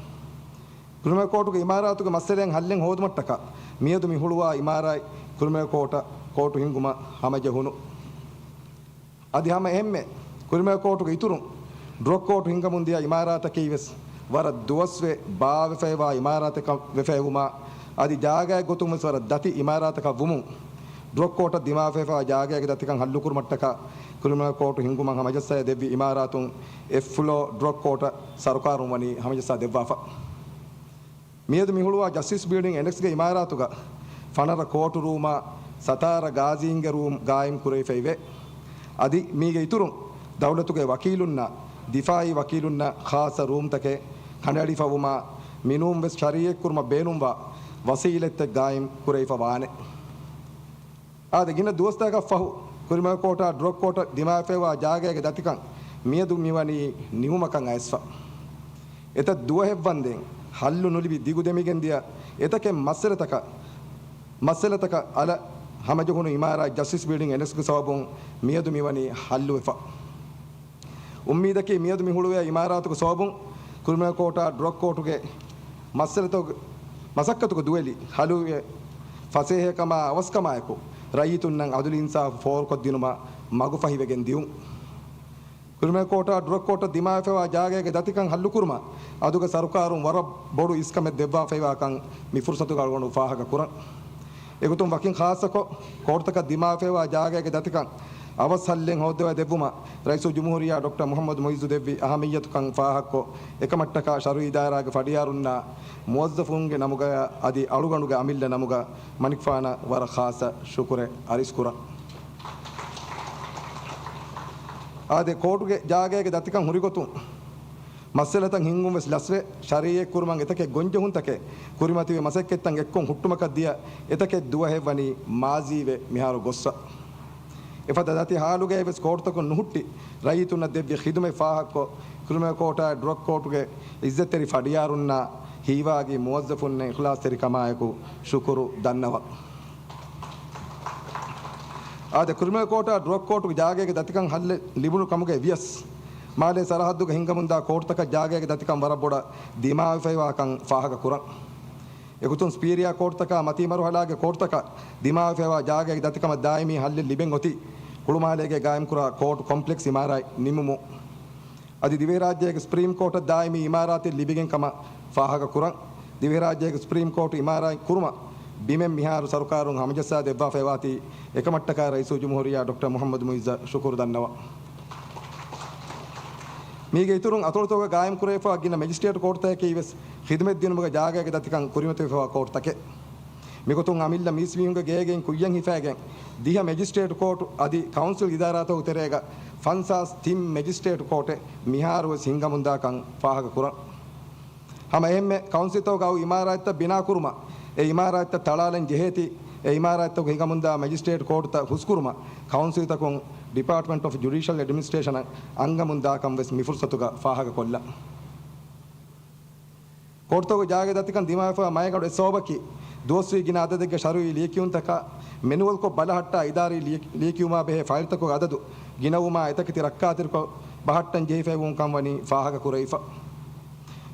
ކުރިމަގެ ކޯޓުގެ އިމާރާތުގެ މައްސަލައިން ހައްލެއް ހޯދުމަށްޓަކާ މިއަދު މި ހުޅުވާ އިމާރާތް ކުރިމަގެ ކޯޓަށް ކޯޓު ހިންގުމަށް ހަމަޖެހުނު. އަދި ހަމަ އެހެންމެ، ކުރިމަގެ ކޯޓުގެ އިތުރުން، ޑްރަގް ކޯޓު ހިންގަމުން ދިޔަ އިމާރާތަކީ ވެސް ވަރަށް ދުވަސްވެ ބާވެފައިވާ އިމާރާތަކަށް ވެފައިވުމާ، އަދި ޖާގައެއް ގޮތުން ވެސް ވަރަށް ދަތި އިމާރާތަކަށް ވުމުން، ޑްރަގް ކޯޓަށް ދިމާވެފައިވާ ޖާގައިގެ ދަތިކަން ހައްލުކުރުމަށްޓަކާ، ކުރިމަގެ ކޯޓު ހިންގުމަށް ހަމަޖައްސައި ދެއްވި އިމާރާތުން އެއްފުލޯ ޑްރަގް ކޯޓަށް ސަރުކާރުން ވަނީ ހަމަޖައްސާ ދެއްވާފަ. މިއަދު މިހުޅުވާ ޖަސްޓިސް ބިލްޑިން އެނެކްސްގެ އިމާރާތުގަ ފަނަރަ ކޯޓު ރޫމާ، ސަތާރަ ގާޒީންގެ ރޫމް ގާއިމް ކުރެވިފައިވޭ. އަދި މީގެ އިތުރުން، ދައުލަތުގެ ވަކީލުންނާ، ދިފާއީ ވަކީލުންނަށް ޚާއްޞަ ރޫމްތަކެއް ކަނޑައެޅިފަވުމާ، މިނޫން ވެސް ޝަރީއަތްކުރުމަށް ބޭނުންވާ ވަސީލަތްތައް ގާއިމް ކުރެވިފަ ވާނެ. އާދެ، ގިނަ ދުވަސްތަކަކަށް ފަހު، ކުރިމަގެ ކޯޓާ ޑްރަގް ކޯޓަށް ދިމާވެފައިވާ ޖާގައިގެ ދަތިކަން މިއަދު މިވަނީ ނިމުމަކަށް އައިސްފަ. އެތައް ދުވަހެއް ވަންދެން ހައްލު ނުލިބި ދިގު ދެމިގެން ދިޔަ އެތަކެއް މައްސަލަތަކަށް، މައްސަލަތަކަށް އަލަށް ހަމަޖެހުނު އިމާރާތް ޖަސްޓިސް ބިލްޑިން އެނެކްސްގެ ސަބަބުން މިއަދު މިވަނީ ހައްލުވެފަ. އުއްމީދަކީ މިއަދު މި ހުޅުވޭ އިމާރާތުގެ ސަބަބުން ކުރިމަގެ ކޯޓާ ޑްރަގް ކޯޓުގެ މައްސަލަތަކު-، މަސައްކަތުގެ ދުވެލި ހަލުވެ، ފަސޭހަކަމާ އަވަސްކަމާއެކު، ރައްޔިތުންނަށް އަދުލު އިންސާފު ފޯރުކޮށްދިނުމަށް މަގުފަހިވެގެން ދިއުން. ކުރިމަގެ ކޯޓާ ޑްރަގް ކޯޓަށް ދިމާވެފައިވާ ޖާގައިގެ ދަތިކަން ހައްލުކުރުމަށް އަދުގެ ސަރުކާރުން ވަރަށް ބޮޑު އިސްކަމެއް ދެއްވާފައިވާކަން މި ފުރުސަތުގަ އަޅުގަނޑު ފާހަގަކުރަން. އެގޮތުން ވަކިން ޚާއްޞަކޮށް، ކޯޓުތަކަށް ދިމާވެފައިވާ ޖާގައިގެ ދަތިކަން އަވަސް ހައްލެއް ހޯއްދަވައި ދެއްވުމަށް ރައީސުލްޖުމްހޫރިއްޔާ ޑޮކްޓަރ މުޙައްމަދު މުޢިއްޒު ދެއްވި އަހައްމިއްޔަތުކަން ފާހަގަކޮށް، އެކަމަށްޓަކާ ޝަރުޢީ ދާއިރާގެ ފަޑިޔާރުންނާ މުވައްޒަފުންގެ ނަމުގަޔާ އަދި އަޅުގަނޑުގެ އަމިއްލަ ނަމުގަ މަނިކުފާނަށް ވަރަށް ޚާއްޞަ ޝުކުރެއް އަރިސްކުރަން. އާދެ، ކޯޓުގެ ޖާގައިގެ ދަތިކަން ހުރިގޮތުން މައްސަލަތައް ހިންގުން ވެސް ލަސްވެ، ޝަރީއަތް ކުރުމަށް އެތަކެއް ގޮންޖެހުންތަކެއް ކުރިމަތިވެ، މަސައްކަތްތައް އެއްކޮށް ހުއްޓުމަކަށް ދިޔަ އެތަކެއް ދުވަހެއް ވަނީ މާޒީވެ މިހާރު ގޮއްސަ. އެފަދަ ދަތި ހާލުގައި ވެސް ކޯޓުތަކުން ނުހުއްޓި، ރައްޔިތުންނަށް ދެއްވި ޚިދުމަތް ފާހަގަކޮށް، ކުރިމަގެ ކޯޓާ ޑްރަގް ކޯޓުގެ އިއްޒަތްތެރި ފަޑިޔާރުންނާ ހީވާގި މުވައްޒަފުންނަށް އިޚްލާޞްތެރިކަމާއެކު ޝުކުރު ދަންނަވަން. އާދެ، ކްރިމިނަލް ކޯޓާ ޑްރަގް ކޯޓުގެ ޖާގައިގެ ދަތިކަން ހައްލެއް ލިބުނު ކަމުގައި ވިޔަސް، މާލޭ ސަރަހައްދުގަ ހިންގަމުންދާ ކޯޓުތަކަށް ޖާގައިގެ ދަތިކަން ވަރަށް ބޮޑަށް ދިމާވެފައިވާކަން ފާހަގަ ކުރަން. އެގޮތުން ސްޕީރިއާ ކޯޓުތަކާ މަތީ މަރުހަލާގެ ކޯޓުތަކަށް ދިމާވެފައިވާ ޖާގައިގެ ދަތިކަމަށް ދާއިމީ ހައްލެއް ލިބެން އޮތީ، ހުޅުމާލޭގައި ގާއިމްކުރާ ކޯޓު ކޮމްޕްލެކްސް އިމާރާތް ނިމުމުން. އަދި ދިވެހިރާއްޖޭގެ ސުޕްރީމް ކޯޓަށް ދާއިމީ އިމާރާތެއް ލިބިގެން ކަމަށް ފާހަގަ ކުރަން. ދިވެހިރާއްޖޭގެ ސުޕްރީމް ކޯޓު އިމާރާތް ކުރުމަށް ބިމެއް މިހާރު ސަރުކާރުން ހަމަޖައްސާ ދެއްވާފައިވާތީ، އެކަމަށްޓަކާ ރައީސުލްޖުމްހޫރިއްޔާ ޑޮކްޓަރ މުޙައްމަދު މުޢިއްޒަށް ޝުކުރު ދަންނަވަން. މީގެ އިތުރުން އަތޮޅުތަކުގަ ގާއިމްކުރެވިފައިވާ ގިނަ މެޖިސްޓްރޭޓް ކޯޓުތަކަކީ ވެސް ޚިދުމަތް ދިނުމުގެ ޖާގައިގެ ދަތިކަން ކުރިމަތިވެފައިވާ ކޯޓުތަކެއް. މިގޮތުން އަމިއްލަ މީސްމީހުންގެ ގޭގެއިން ކުއްޔަށް ހިފައިގެން ދިހަ މެޖިސްޓްރޭޓް ކޯޓު އަދި ކައުންސިލް އިދާރާތަކުގެ ތެރޭގަ ފަންސާސް ތިން މެޖިސްޓްރޭޓް ކޯޓެއް މިހާރުވެސް ހިންގަމުންދާކަން ފާހަގަކުރަން. ހަމަ އެހެންމެ ކައުންސިލްތަކުގަ އައު އިމާރާތްތައް ބިނާކުރުމަށް އެ އިމާރާތްތައް ތަޅާލަން ޖެހޭތީ، އެ އިމާރާތްތަކުގަ ހިނގަމުންދާ މެޖިސްޓްރޭޓް ކޯޓުތައް ހުސްކުރުމަށް ކައުންސިލްތަކުން ޑިޕާޓްމަންޓް އޮފް ޖުޑިޝަލް އެޑްމިނިސްޓްރޭޝަނަށް އަންގަމުންދާކަން ވެސް މި ފުރުސަތުގަ ފާހަގަކޮށްލަން. ކޯޓުތަކުގެ ޖާގަ ދަތިކަން ދިމާވެފައިވާ މައިގަނޑު އެއް ސަބަބަކީ، ދުވަސްވީ ގިނަ އަދަދެއްގެ ޝަރުއީ ލިޔެކިޔުންތަކާ މެނުއަލްކޮށް ބަލަހައްޓާ އިދާރީ ލިޔެ-، ލިޔެކިޔުމާ ބެހޭ ފައިލްތަކުގެ އަދަދު ގިނަވުމާ އެތަކެތި ރައްކާތެރިކޮށް ބަހައްޓަން ޖެހިފައިވުންކަން ވަނީ ފާހަގަކުރެވިފަ.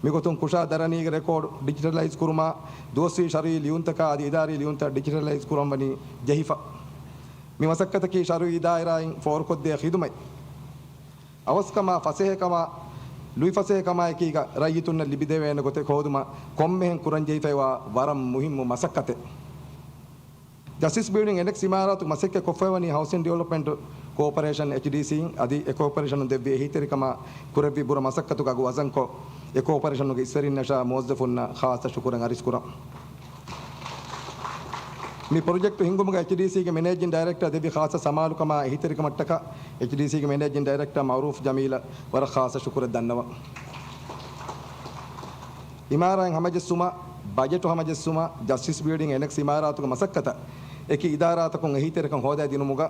މިގޮތުން ކުށާ ދަރަނީގެ ރެކޯޑް ޑިޖިޓަލައިޒް ކުރުމާ، ދުވަސްވީ ޝަރުއީ ލިޔުންތަކާ އަދި އިދާރީ ލިޔުންތައް ޑިޖިޓަލައިޒް ކުރަން ވަނީ ޖެހިފަ. މި މަސައްކަތަކީ ޝަރުއީ ދާއިރާއިން ފޯރުކޮށްދޭ ޚިދުމަތް އަވަސްކަމާ، ފަސޭހަކަމާ، ލުއިފަސޭހަކަމާއެކީގަ ރައްޔިތުންނަށް ލިބިދެވޭނެ ގޮތެއް ހޯދުމަށް ކޮންމެހެން ކުރަންޖެހިފައިވާ ވަރަށް މުހިއްމު މަސައްކަތެއް. ޖަސްޓިސް ބިލްޑިން އެނެކްސް އިމާރާތުގެ މަސައްކަތް ކޮށްފައިވަނީ ހައުސިން ޑިވެލޮޕްމަންޓް ކޯޕަރޭޝަން، އެޗްޑީސީ، އަދި އެ ކޯޕަރޭޝަނުން ދެއްވި އެހީތެރިކަމާ ކުރެއްވި ބުރަ މަސައްކަތުގެ އަގު ވަޒަންކޮށް، އެ ކޯޕަރޭޝަނުގެ އިސްވެރިންނަށާ މުވައްޒަފުންނަށް ޚާއްޞަ ޝުކުރެއް އަރިސްކުރަން. މި ޕްރޮޖެކްޓު ހިންގުމުގަ އެޗްޑީސީގެ މެނޭޖިން ޑައިރެކްޓަރ ދެއްވި ޚާއްޞަ ސަމާލުކަމާ އެހީތެރިކަމަށްޓަކާ އެޗްޑީސީގެ މެނޭޖިން ޑައިރެކްޓަރ މައުރޫފް ޖަމީލަށް ވަރަށް ޚާއްޞަ ޝުކުރެއް ދަންނަވަން. އިމާރާތް ހަމަޖެއްސުމަށް، ބަޖެޓު ހަމަޖެއްސުމަށް، ޖަސްޓިސް ބިލްޑިން އެނެކްސް އިމާރާތުގެ މަސައްކަތަށް އެކި އިދާރާތަކުން އެހީތެރިކަން ހޯދައިދިނުމުގަ،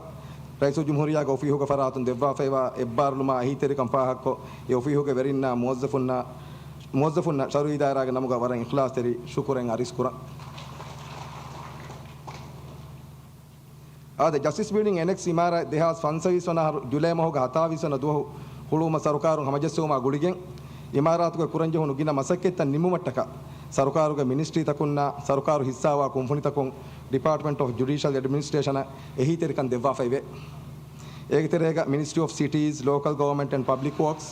ރައީސުލްޖުމްހޫރިއްޔާގެ އޮފީހުގެ ފަރާތުން ދެއްވާފައިވާ އެއްބާރުލުމާ އެހީތެރިކަން ފާހަގަކޮށް، އެ އޮފީހުގެ ވެރިންނާ މުވައްޒަފުންނާ، މުވައްޒަފުންނަށް ޝަރުއީ ދާއިރާގެ ނަމުގަ ވަރަށް އިޚްލާޞްތެރި ޝުކުރެއް އަރިސްކުރަން. އާދެ، ޖަސްޓިސް ބިލްޑިން އެނެކްސް އިމާރާތް ދެހާސް ފަންސަވީސް ވަނަ އަހަރު ޖުލައި މަހުގެ ހަތާވީސް ވަނަ ދުވަހު ހުޅުވުމަށް ސަރުކާރުން ހަމަޖެއްސެވުމާ ގުޅިގެން، އިމާރާތުގައި ކުރަންޖެހުނު ގިނަ މަސައްކަތްތައް ނިމުމަށްޓަކާ، ސަރުކާރުގެ މިނިސްޓްރީތަކުންނާ ސަރުކާރު ހިއްސާވާ ކުންފުނިތަކުން ޑިޕާޓްމަންޓް އޮފް ޖުޑިޝަލް އެޑްމިނިސްޓްރޭޝަނަށް އެހީތެރިކަން ދެއްވާފައިވޭ. އޭގެ ތެރޭގަ މިނިސްޓްރީ އޮފް ސިޓީސް، ލޯކަލް ގަވަރމަންޓް އެންޑް ޕަބްލިކް ވޯކްސް،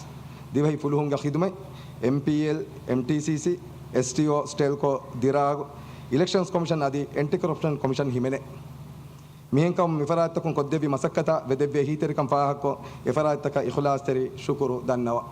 ދިވެހި ފުލުހުންގެ ޚިދުމަތް، އެމްޕީއެލް، އެމްޓީސީސީ، އެސްޓީއޯ، ސްޓެލްކޯ، ދިރާގު، އިލެކްޝަންސް ކޮމިޝަން އަދި އެންޓި ކޮރަޕްޝަން ކޮމިޝަން ހިމެނޭ. މިހެންކަމުން މިފަރާތްތަކުން ކޮށްދެއްވި މަސައްކަތަށް ވެދެއްވި އެހީތެރިކަން ފާހަގަކޮށް، އެފަރާތްތަކަށް އިޚުލާޞްތެރި ޝުކުރު ދަންނަވަން.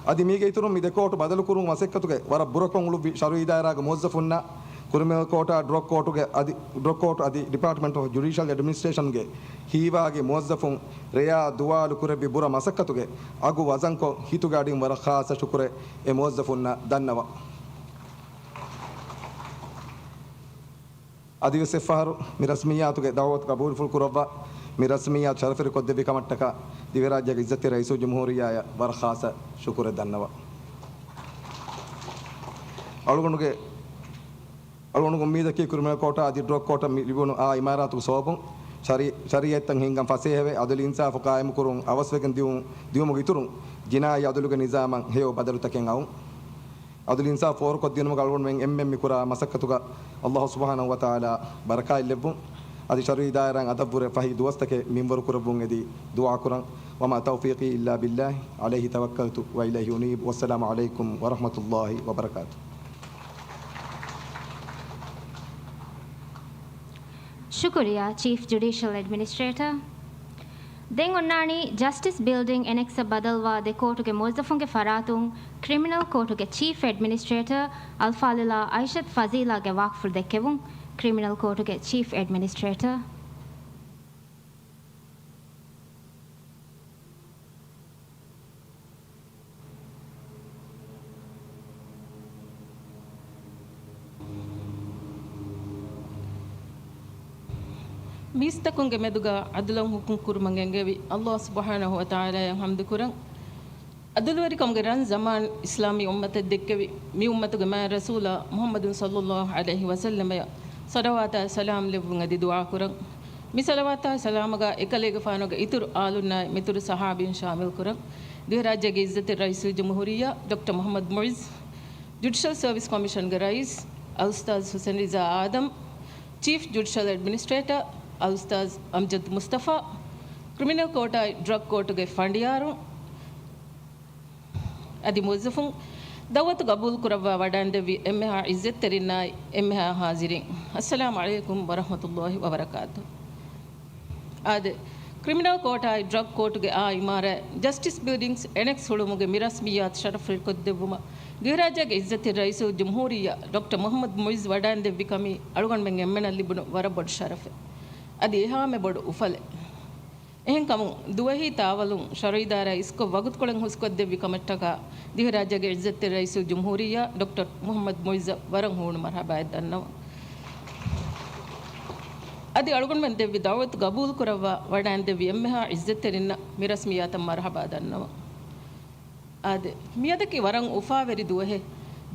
އަދި މީގެ އިތުރުން މި ދެ ކޯޓު ބަދަލުކުރުމުގެ މަސައްކަތުގެ ވަރަށް ބުރަކޮށް އުޅުއްވި ޝަރުއީ ދާއިރާގެ މުވައްޒަފުންނަށް ކްރިމިނަލް ކޯޓާ ޑްރަގް ކޯޓުގެ އަދި، ޑްރަގް ކޯޓު އަދި ޑިޕާޓްމަންޓް އޮފް ޖުޑިޝަލް އެޑްމިނިސްޓްރޭޝަންގެ ހީވާގި މުވައްޒަފުން ރެޔާ ދުވާލު ކުރެއްވި ބުރަ މަސައްކަތުގެ އަގު ވަޒަންކޮށް، ހިތުގެ އަޑިން ވަރަށް ޚާއްޞަ ޝުކުރެއް އެ މުވައްޒަފުންނަށް ދަންނަވަން. އަދިވެސް އެއްފަހަރު މި ރަސްމިއްޔާތުގެ ދަޢުވަތު ޤަބޫލުފުޅު ކުރައްވާ، މި ރަސްމިއްޔާތު ޝަރަފެރިކޮށްދެއްވި ކަމަށްޓަކާ، ދިވެހިރާއްޖޭގެ ޢިއްޒަތްތެރި ރައީސުލްޖުމްހޫރިއްޔާއަށް ވަރަށް ޚާއްޞަ ޝުކުރެއް ދަންނަވަން. އަޅުގަނޑުގެ، އަޅުގަނޑުގެ އުއްމީދަކީ ކްރިމިނަލް ކޯޓާ އަދި ޑްރަގް ކޯޓަށް މި ލިބުނު އާ އިމާރާތުގެ ސަބަބުން ޝަރީ-، ޝަރީއަތްތައް ހިންގަން ފަސޭހަވެ، އަދުލު އިންސާފު ޤާއިމުކުރުން އަވަސްވެގެން ދިއުން، ދިއުމުގެ އިތުރުން ޖިނާއީ އަދުލުގެ ނިޒާމަށް ހެޔޮ ބަދަލުތަކެއް އައުން. އަދުލު އިންސާފު ފޯރުކޮށްދިނުމުގަ އަޅުގަނޑުމެން އެންމެން މި ކުރާ މަސައްކަތުގަ ﷲ ސުބްޙާނަހޫ ވަތަޢާލާ ބަރަކާތްލެއްވުން. އަދި ޝަރުއީ ދާއިރާއިން އަދަށްވުރެ ފަހި ދުވަސްތަކެއް މިންވަރު ކުރެއްވުން އެދި ދުޢާކުރަން. وما توفيقي إلا بالله عليه توكلت وإليه أنيب. والسلام عليكم ورحمة الله وبركاته. ޝުކުރިއްޔާ، ޗީފް ޖުޑިޝަލް އެޑްމިނިސްޓްރޭޓަރ. ދެން އޮންނާނީ ޖަސްޓިސް ބިލްޑިން އެނެކްސްއަށް ބަދަލުވާ ދެ ކޯޓުގެ މުވައްޒަފުންގެ ފަރާތުން ކްރިމިނަލް ކޯޓުގެ ޗީފް އެޑްމިނިސްޓްރޭޓަރ އަލްފާޟިލާ އައިޝަތު ފަޒީލާގެ ވާކްފުޅު ދެއްކެވުން. ކްރިމިނަލް ކޯޓުގެ ޗީފް އެޑްމިނިސްޓްރޭޓަރ. މީސްތަކުންގެ މެދުގަ ޢަދުލަށް ޙުކުމް ކުރުމަށް އެންގެވި ﷲ ސުބްޙާނަހޫ ވަތަޢާލާއަށް ޙަމްދު ކުރަން. ޢަދުލުވެރިކަމުގެ ރަން ޒަމާން އިސްލާމީ އުއްމަތަށް ދެއްކެވި، މި އުއްމަތުގެ މާތް ރަސޫލާ މުޙައްމަދު ޞައްލައްލާހު ޢަލައިހި ވަސައްލަމަޔަށް ޞަލަވާތާ ސަލާމް ލެއްވުން އަދި ދުޢާ ކުރަން. މި ޞަލަވާތާ ސަލާމުގަ އެކަލޭގެފާނުގެ އިތުރު އާލުންނާއި މިތުރު ޞަޙާބީން ޝާމިލް ކުރަން. ދިވެހިރާއްޖޭގެ ޢިއްޒަތްތެރި ރައީސުލްޖުމްހޫރިއްޔާ ޑޮކްޓަރ މުޙައްމަދު މުޢިއްޒު، ޖުޑިޝަލް ސަރވިސް ކޮމިޝަންގެ ރައީސް އަލްއުސްތާޛު ޙުސެން ރިޒާ އާދަމް، ޗީފް ޖުޑިޝަލް އެޑްމިނިސްޓްރޭޓަރ އަލްއުސްތާޛު އަމްޖަދު މުޞްޠަފާ، ކްރިމިނަލް ކޯޓާއި ޑްރަގް ކޯޓުގެ ފަނޑިޔާރުން، އަދި މުވައްޒަފުން، ދަޢުވަތު ގަބޫލު ކުރައްވާ ވަޑައިންދެއްވި އެންމެހާ ޢިއްޒަތްތެރިންނާއި އެންމެހާ ޙާޟިރީން، އައްސަލާމު ޢަލައިކުމް ވަރަޙްމަތުﷲި ވަބަރަކާތުހު. އާދެ، ކްރިމިނަލް ކޯޓާއި ޑްރަގް ކޯޓުގެ އާ އިމާރާތް ޖަސްޓިސް ބިލްޑިންގްސް އެނެކްސް ހުޅުވުމުގެ މި ރަސްމިއްޔާތު ޝަރަފްވެރިކޮށްދެއްވުމަށް ދިވެހިރާއްޖޭގެ ޢިއްޒަތްތެރި ރައީސުލްޖުމްހޫރިއްޔާ ޑޮކްޓަރ މުޙައްމަދު މުޢިއްޒު ވަޑައިންދެއްވި ކަމީ އަޅުގަނޑުމެން އެންމެނަށް ލިބުނު ވަރަށް ބޮޑު ޝަރަފެއް. އަދި އެހާމެ ބޮޑު އުފަލެއް. އެހެންކަމުން، ދުވަހީ ތާވަލުން ޝަރުޢީ ދާއިރާ އިސްކޮށް ވަގުތުކޮޅެއް ހުސްކޮށްދެއްވި ކަމަށްޓަކާ، ދިވެހިރާއްޖޭގެ ޢިއްޒަތްތެރި ރައީސުލްޖުމްހޫރިއްޔާ ޑޮކްޓަރ މުޙައްމަދު މުޢިއްޒަށް ވަރަށް ހޫނު މަރްޙަބާއެއް ދަންނަވަން. އަދި އަޅުގަނޑުމެން ދެއްވި ދަޢުވަތު ގަބޫލުކުރައްވާ ވަޑައިންދެއްވި އެންމެހާ ޢިއްޒަތްތެރިންނަށް މި ރަސްމިއްޔާތަށް މަރްޙަބާ ދަންނަވަން. އާދެ، މިއަދަކީ ވަރަށް އުފާވެރި ދުވަހެއް.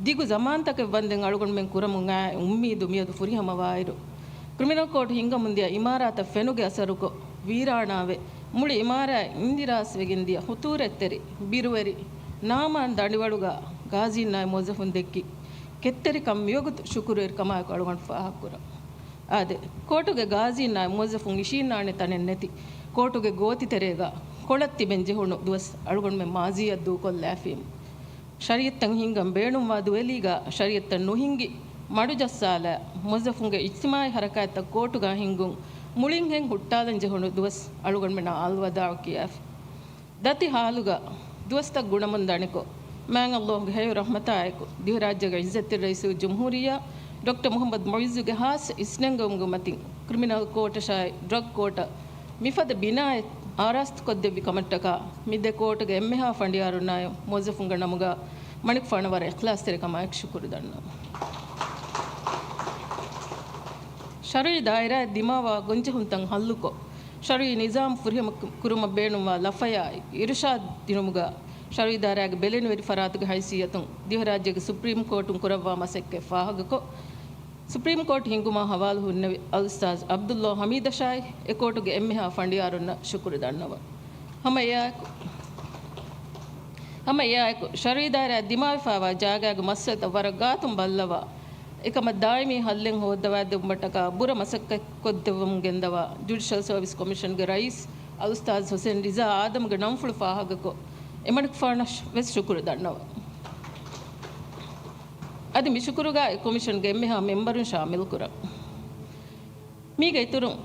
ދިގު ޒަމާންތަކެއް ވަންދެން އަޅުގަނޑުމެން ކުރަމުން އައި އުއްމީދު މިއަދު ފުރިހަމަވާއިރު، ކްރިމިނަލް ކޯޓް ހިންގަމުންދިޔަ އިމާރާތަށް ފެނުގެ އަސަރުކޮށް، ވީރާނާވެ، މުޅި އިމާރާތް އިންދިރާސްވެގެންދިޔަ ޚުޠޫރަތްތެރި، ބިރުވެރި، ނާމާން ދަނޑިވަޅުގަ ގާޒީންނާއި މުވައްޒަފުން ދެއްކި ކެތްތެރިކަން މިވަގުތު ޝުކުރުވެރިކަމާއެކު އަޅުގަނޑު ފާހަގަކުރަން. އާދެ، ކޯޓުގެ ގާޒީންނާއި މުވައްޒަފުން އިށީންނާނެ ތަނެއް ނެތި، ކޯޓުގެ ގޯތިތެރޭގަ ކޮޅަށް ތިބެން ޖެހުނު ދުވަސް އަޅުގަނޑުމެން މާޒީއަށް ދޫކޮށްލާފީމު. ޝަރީއަތްތައް ހިންގަން ބޭނުންވާ ދުވެލީގަ ޝަރީއަތްތައް ނުހިންގި، މަޑުޖައްސާލާ، މުވައްޒަފުންގެ އިޖްތިމާޢީ ހަރަކާތްތައް ކޯޓުގަ ހިންގުން މުޅިންހެން ހުއްޓާލަން ޖެހުނު ދުވަސް އަޅުގަނޑުމެންނަށް އަލްވަދާޢު ކިޔާފި. ދަތި ޙާލުގަ ދުވަސްތައް ގުނަމުން ދަނިކޮށް، މާތް ﷲ ގެ ހެޔޮ ރަޙްމަތާއެކު، ދިވެހިރާއްޖޭގެ ޢިއްޒަތްތެރި ރައީސުލްޖުމްހޫރިއްޔާ ޑޮކްޓަރ މުޙައްމަދު މުޢިއްޒުގެ ޚާއްޞަ އިސްނެންގެވުމުގެ މަތިން، ކްރިމިނަލް ކޯޓަށާއި ޑްރަގް ކޯޓަށް މިފަދަ ބިނާއެއް އާރާސްތުކޮށްދެއްވި ކަމަށްޓަކާ، މި ދެ ކޯޓުގެ އެންމެހާ ފަނޑިޔާރުންނާއި މުވައްޒަފުންގެ ނަމުގަ މަނިކުފާނަށް ވަރަށް އިޚްލާޞްތެރިކަމާއެކު ޝުކުރު ދަންނަވަން. ޝަރުޢީ ދާއިރާއަށް ދިމާވާ ގޮންޖެހުންތައް ޙައްލުކޮށް، ޝަރުޢީ ނިޒާމް ފުރިހަމަ ކުރުމަށް ބޭނުންވާ ލަފަޔާއި އިރުޝާދު ދިނުމުގަ، ޝަރުޢީ ދާއިރާގެ ބެލެނިވެރި ފަރާތުގެ ހައިސިއްޔަތުން ދިވެހިރާއްޖޭގެ ސުޕްރީމް ކޯޓުން ކުރައްވާ މަސައްކަތް ފާހަގަކޮށް، ސުޕްރީމް ކޯޓު ހިންގުމާ ހަވާލު ހުންނެވި އަލްއުސްތާޛު ޢަބްދުﷲ ޙަމީދަށާއި އެ ކޯޓުގެ އެންމެހާ ފަނޑިޔާރުންނަށް ޝުކުރު ދަންނަވަން. ހަމަ އެއާއެކު، ހަމަ އެއާއެކު، ޝަރުޢީ ދާއިރާއަށް ދިމާވެފައިވާ ޖާގައިގެ މައްސަލަތައް ވަރަށް ގާތުން ބައްލަވާ، އެކަމަށް ދާއިމީ ޙައްލެއް ހޯއްދަވާދެއްވުމަށްޓަކާ ބުރަ މަސައްކަތްކޮށްދެއްވަމުން ގެންދަވާ، ޖުޑިޝަލް ސަރވިސް ކޮމިޝަންގެ ރައީސް އަލްއުސްތާޛު ޙުސެން ރިޒާ އާދަމްގެ ނަންފުޅު ފާހަގަކޮށް، އެމަނިކުފާނަށް ވެސް ޝުކުރު ދަންނަވަން. އަދި މި ޝުކުރުގައި ކޮމިޝަންގެ އެންމެހާ މެމްބަރުން ޝާމިލުކުރަން. މީގެ އިތުރުން،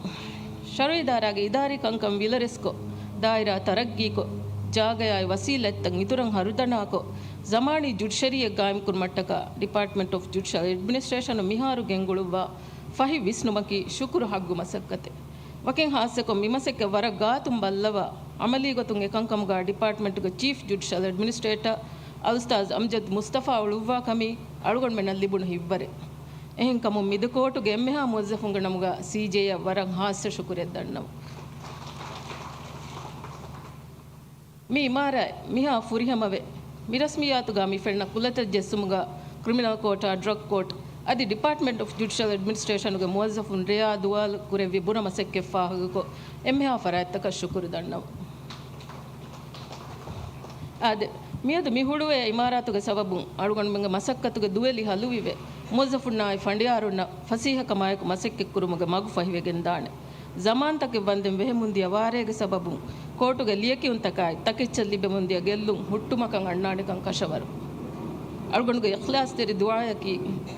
ޝަރުޢީ ދާއިރާގެ އިދާރީ ކަންކަން ވިލަރެސްކޮށް، ދާއިރާ ތަރައްގީކޮށް، ޖާގަޔާއި ވަސީލަތްތައް އިތުރަށް ހަރުދަނާކޮށް، ޒަމާނީ ޖުޑިޝަރީއެއް ގާއިމްކުރުމަށްޓަކާ، ޑިޕާޓްމަންޓް އޮފް ޖުޑިޝަލް އެޑްމިނިސްޓްރޭޝަނުން މިހާރު ގެންގުޅުއްވާ ފަހި ވިސްނުމަކީ ޝުކުރު ޙައްޤު މަސައްކަތެއް. ވަކިން ޚާއްޞަކޮށް، މި މަސައްކަތް ވަރަށް ގާތުން ބައްލަވާ، ޢަމަލީ ގޮތުން އެކަންކަމުގަ ޑިޕާޓްމަންޓުގެ ޗީފް ޖުޑިޝަލް އެޑްމިނިސްޓްރޭޓަރ އަލްއުސްތާޛު އަމްޖަދު މުޞްޠަފާ އުޅުއްވާ ކަމީ އަޅުގަނޑުމެންނަށް ލިބުނު ހިތްވަރެއް. އެހެންކަމުން، މި ދެ ކޯޓުގެ އެންމެހާ މުވައްޒަފުންގެ ނަމުގަ ސީޖޭއަށް ވަރަށް ޚާއްޞަ ޝުކުރެއް ދަންނަވަން. މި އިމާރާތް މިހާ ފުރިހަމަވެ، މި ރަސްމިއްޔާތުގަ މި ފެންނަ ކުލަތައް ޖެއްސުމުގަ، ކްރިމިނަލް ކޯޓާ، ޑްރަގް ކޯޓް އަދި ޑިޕާޓްމަންޓް އޮފް ޖުޑިޝަލް އެޑްމިނިސްޓްރޭޝަނުގެ މުވައްޒަފުން ރެޔާ ދުވާލު ކުރެއްވި ބުރަ މަސައްކަތް ފާހަގަކޮށް، އެންމެހާ ފަރާތްތަކަށް ޝުކުރު ދަންނަވަން. އާދެ، މިއަދު މި ހުޅުވޭ އިމާރާތުގެ ސަބަބުން އަޅުގަނޑުމެންގެ މަސައްކަތުގެ ދުވެލި ހަލުވިވެ، މުވައްޒަފުންނާއި ފަނޑިޔާރުންނަށް ފަސޭހަކަމާއެކު މަސައްކަތްކުރުމުގެ މަގު ފަހިވެގެންދާނެ. ޒަމާންތަކެއް ވަންދެން ވެހެމުންދިޔަ ވާރޭގެ ސަބަބުން ކޯޓުގެ ލިޔެކިޔުންތަކާއި ތަކެއްޗަށް ލިބެމުންދިޔަ ގެއްލުން ހުއްޓުމަކަށް އަންނާނެކަން ކަށަވަރު. އަޅުގަނޑުގެ އިޚްލާޞްތެރި ދުޢާއަކީ،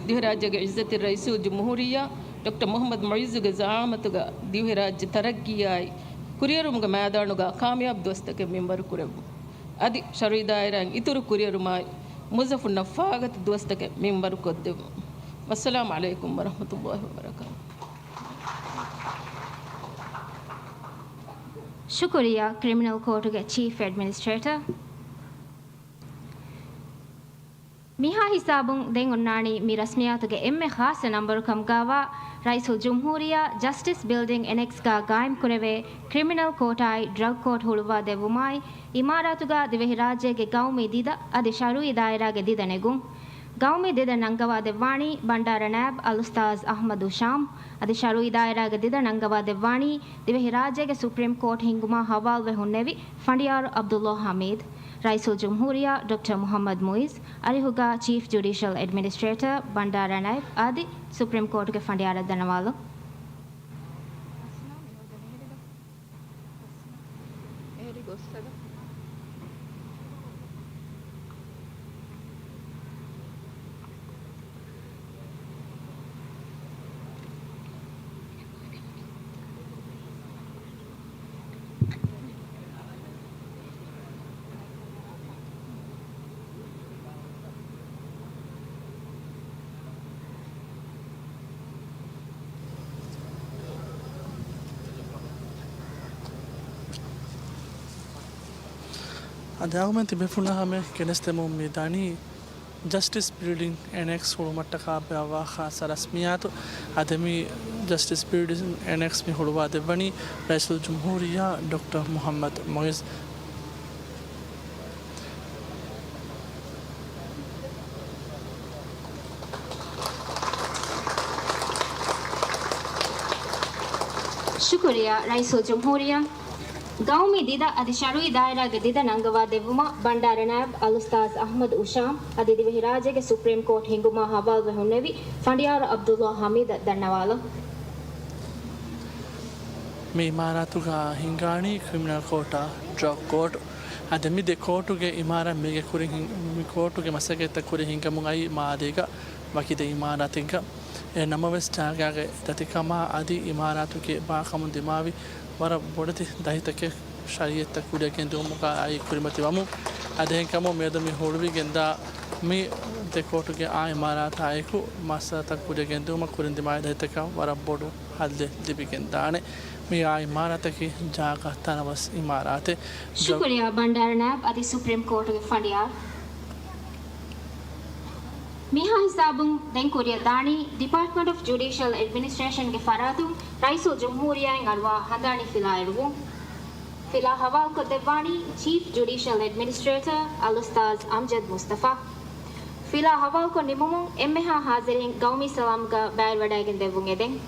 ދިވެހިރާއްޖޭގެ ޢިއްޒަތްތެރި ރައީސުލްޖުމްހޫރިއްޔާ ޑޮކްޓަރ މުޙައްމަދު މުޢިއްޒުގެ ޒަޢާމަތުގަ ދިވެހިރާއްޖެ ތަރައްގީއާއި ކުރިއެރުމުގެ މައިދާނުގަ ކާމިޔާބު ދުވަސްތަކެއް މިންވަރު ކުރެއްވުން. އަދި ޝަރުޢީ ދާއިރާއިން އިތުރު ކުރިއެރުމާއި، މުވައްޒަފުންނަށް ފާގަތި ދުވަސްތަކެއް މިންވަރު ކޮށްދެއްވުން. ވައްސަލާމު ޢަލައިކުމް ވަރަޙްމަތުﷲި ވަބަރަކާތުހު. ޝުކުރިއްޔާ، ކްރިމިނަލް ކޯޓުގެ ޗީފް އެޑްމިނިސްޓްރޭޓަރ. މިހާ ހިސާބުން ދެން އޮންނާނީ މި ރަސްމިއްޔާތުގެ އެންމެ ޚާއްޞަ ނަންބަރު ކަމުގަވާ، ރައީސުލްޖުމްހޫރިއްޔާ ޖަސްޓިސް ބިލްޑިންގް އެނެކްސްގަ ގާއިމްކުރެވޭ ކްރިމިނަލް ކޯޓާއި ޑްރަގް ކޯޓް ހުޅުވާ ދެއްވުމާއި، އިމާރާތުގަ ދިވެހިރާއްޖޭގެ ގައުމީ ދިދަ އަދި ޝަރުޢީ ދާއިރާގެ ދިދަ ނެގުން. ގައުމީ ދިދަ ނަންގަވާދެއްވާނީ ބަންޑާރަ ނާއިބް އަލްއުސްތާޛް އަޙްމަދު ޝާމް. އަދި ޝަރުއީ ދާއިރާގެ ދިދަ ނަންގަވާދެއްވާނީ ދިވެހިރާއްޖޭގެ ސުޕްރީމް ކޯޓް ހިންގުމާ ހަވާލުވެ ހުންނެވި ފަނޑިޔާރު ޢަބްދުﷲ ޙަމީދު. ރައީސުލްޖުމްހޫރިއްޔާ ޑޮކްޓަރ މުޙައްމަދު މުޢިއްޒު، އަރިހުގަ ޗީފް ޖުޑިޝަލް އެޑްމިނިސްޓްރޭޓަރ ބަންޑާރަ ނާއިބް އަދި ސުޕްރީމް ކޯޓުގެ ފަނޑިޔާރަށް ދަންނަވާލަން. އެހެރީ ގޮއްސަދަ. އަދި އަޅުގަނޑުމެން ތިބޭފުޅުންނާ ހަމަޔަށް ގެނެސްދެމުން މި ދަނީ، ޖަސްޓިސް ބިލްޑިންގ އެން އެކްޓް ހުޅުވުމަށްޓަކާ ބޭއްވާ ޚާއްޞަ ރަސްމިއްޔާތު. އަދި މި ޖަސްޓިސް ބިލްޑިންގ އެން އެކްޓް މި ހުޅުވާ ދެއްވަނީ ރައީސުލްޖުމްހޫރިއްޔާ ޑޮކްޓަރ މުޙައްމަދު މުޢިއްޒު. ޝުކުރިއްޔާ ރައީސުލްޖުމްހޫރިއްޔާ. ގައުމީ ދިދަ އަދި ޝަރުޢީ ދާއިރާގެ ދިދަ ނަންގަވާ ދެއްވުމަށް ބަންޑާރަ ނާއިބް އަލްއުސްތާޛް އަޙްމަދު އުޝާމް އަދި ދިވެހިރާއްޖޭގެ ސުޕްރީމް ކޯޓް ހިންގުމާ ހަވާލުވެ ހުންނެވި ފަނޑިޔާރު ޢަބްދުﷲ ޙަމީދަށް ދަންނަވާލަން. މި އިމާރާތުގަ ހިންގާނީ ކްރިމިނަލް ކޯޓާ، ޑްރަގް ކޯޓް. އަދި މި ދެ ކޯޓުގެ އިމާރާތް މީގެ ކުރިން ހިން-، މި ކޯޓުގެ މަސައްކަތްތައް ކުރި ހިންގަމުން އައީ މާލީގަ ވަކި ދެ އިމާރާތެއްގަ. އެހެން ނަމަވެސް، ޖާގާގެ ދަތިކަމާ އަދި އިމާރާތުގެ ބާކަމުން ދިމާވި ވަރަށް ބޮޑެތި ދަތިތަކެއް ޝަރީއަތްތައް ކުރިއަށް ގެންދިއުމުގަ އައީ ކުރިމަތިވަމުން. އަދި އެހެންކަމުން މިއަދު މި ހުޅުވިގެންދާ މި ދެ ކޯޓުގެ އާ އިމާރާތާއެކު މައްސަލަތައް ކުރިއަށް ގެންދިއުމަށް ކުރިން ދިމާވި ދަތިތަކަށް ވަރަށް ބޮޑު ހައްލެއް ލިބިގެންދާނެ. މި އާ އިމާރާތަކީ ޖާގަ ތަނަވަސް އިމާރާތެއް. ޝުކުރިއްޔާ ބަންޑާރަ ނާއިބް އަދި ސުޕްރީމް ކޯޓުގެ ފަނޑިޔާރު. މިހާ ހިސާބުން ދެން ކުރިއަށް ދާނީ ޑިޕާޓްމަންޓް އޮފް ޖުޑިޝަލް އެޑްމިނިސްޓްރޭޝަންގެ ފަރާތުން ރައީސުލްޖުމްހޫރިއްޔާއިން އަރުވާ ހަނދާނީ ފިލާ އެޅުވުން. ފިލާ ހަވާލުކޮށްދެއްވާނީ ޗީފް ޖުޑިޝަލް އެޑްމިނިސްޓްރޭޓަރ އަލްއުސްތާޛް އަމްޖަދް މުސްތަފާ. ފިލާ ހަވާލުކޮށް ނިމުމުން އެންމެހާ ޙާޟިރީން ގައުމީ ސަލާމްގަ ބައިވެވަޑައިގެން ދެއްވުން އެދެން.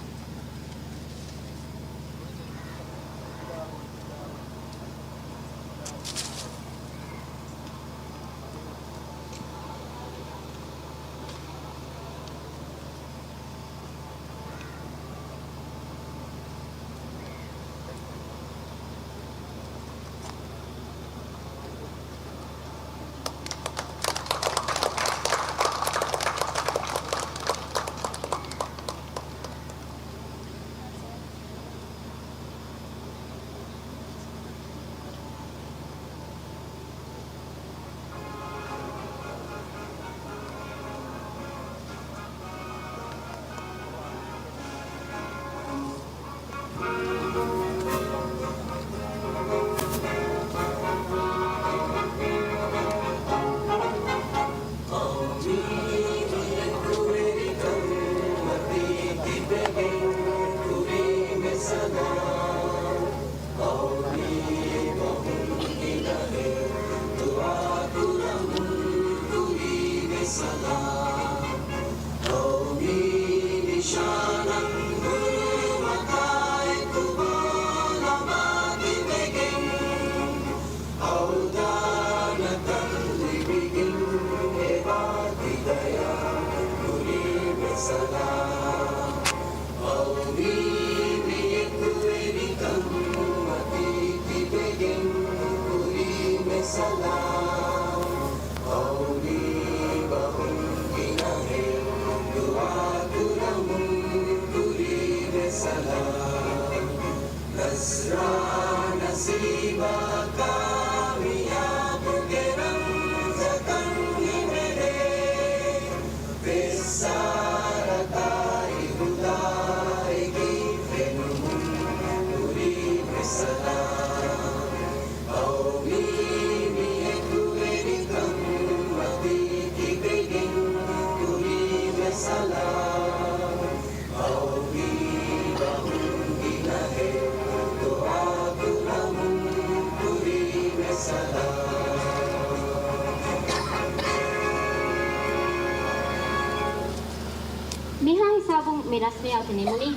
މި ރަސްމިއްޔާތު ނިމުނީ.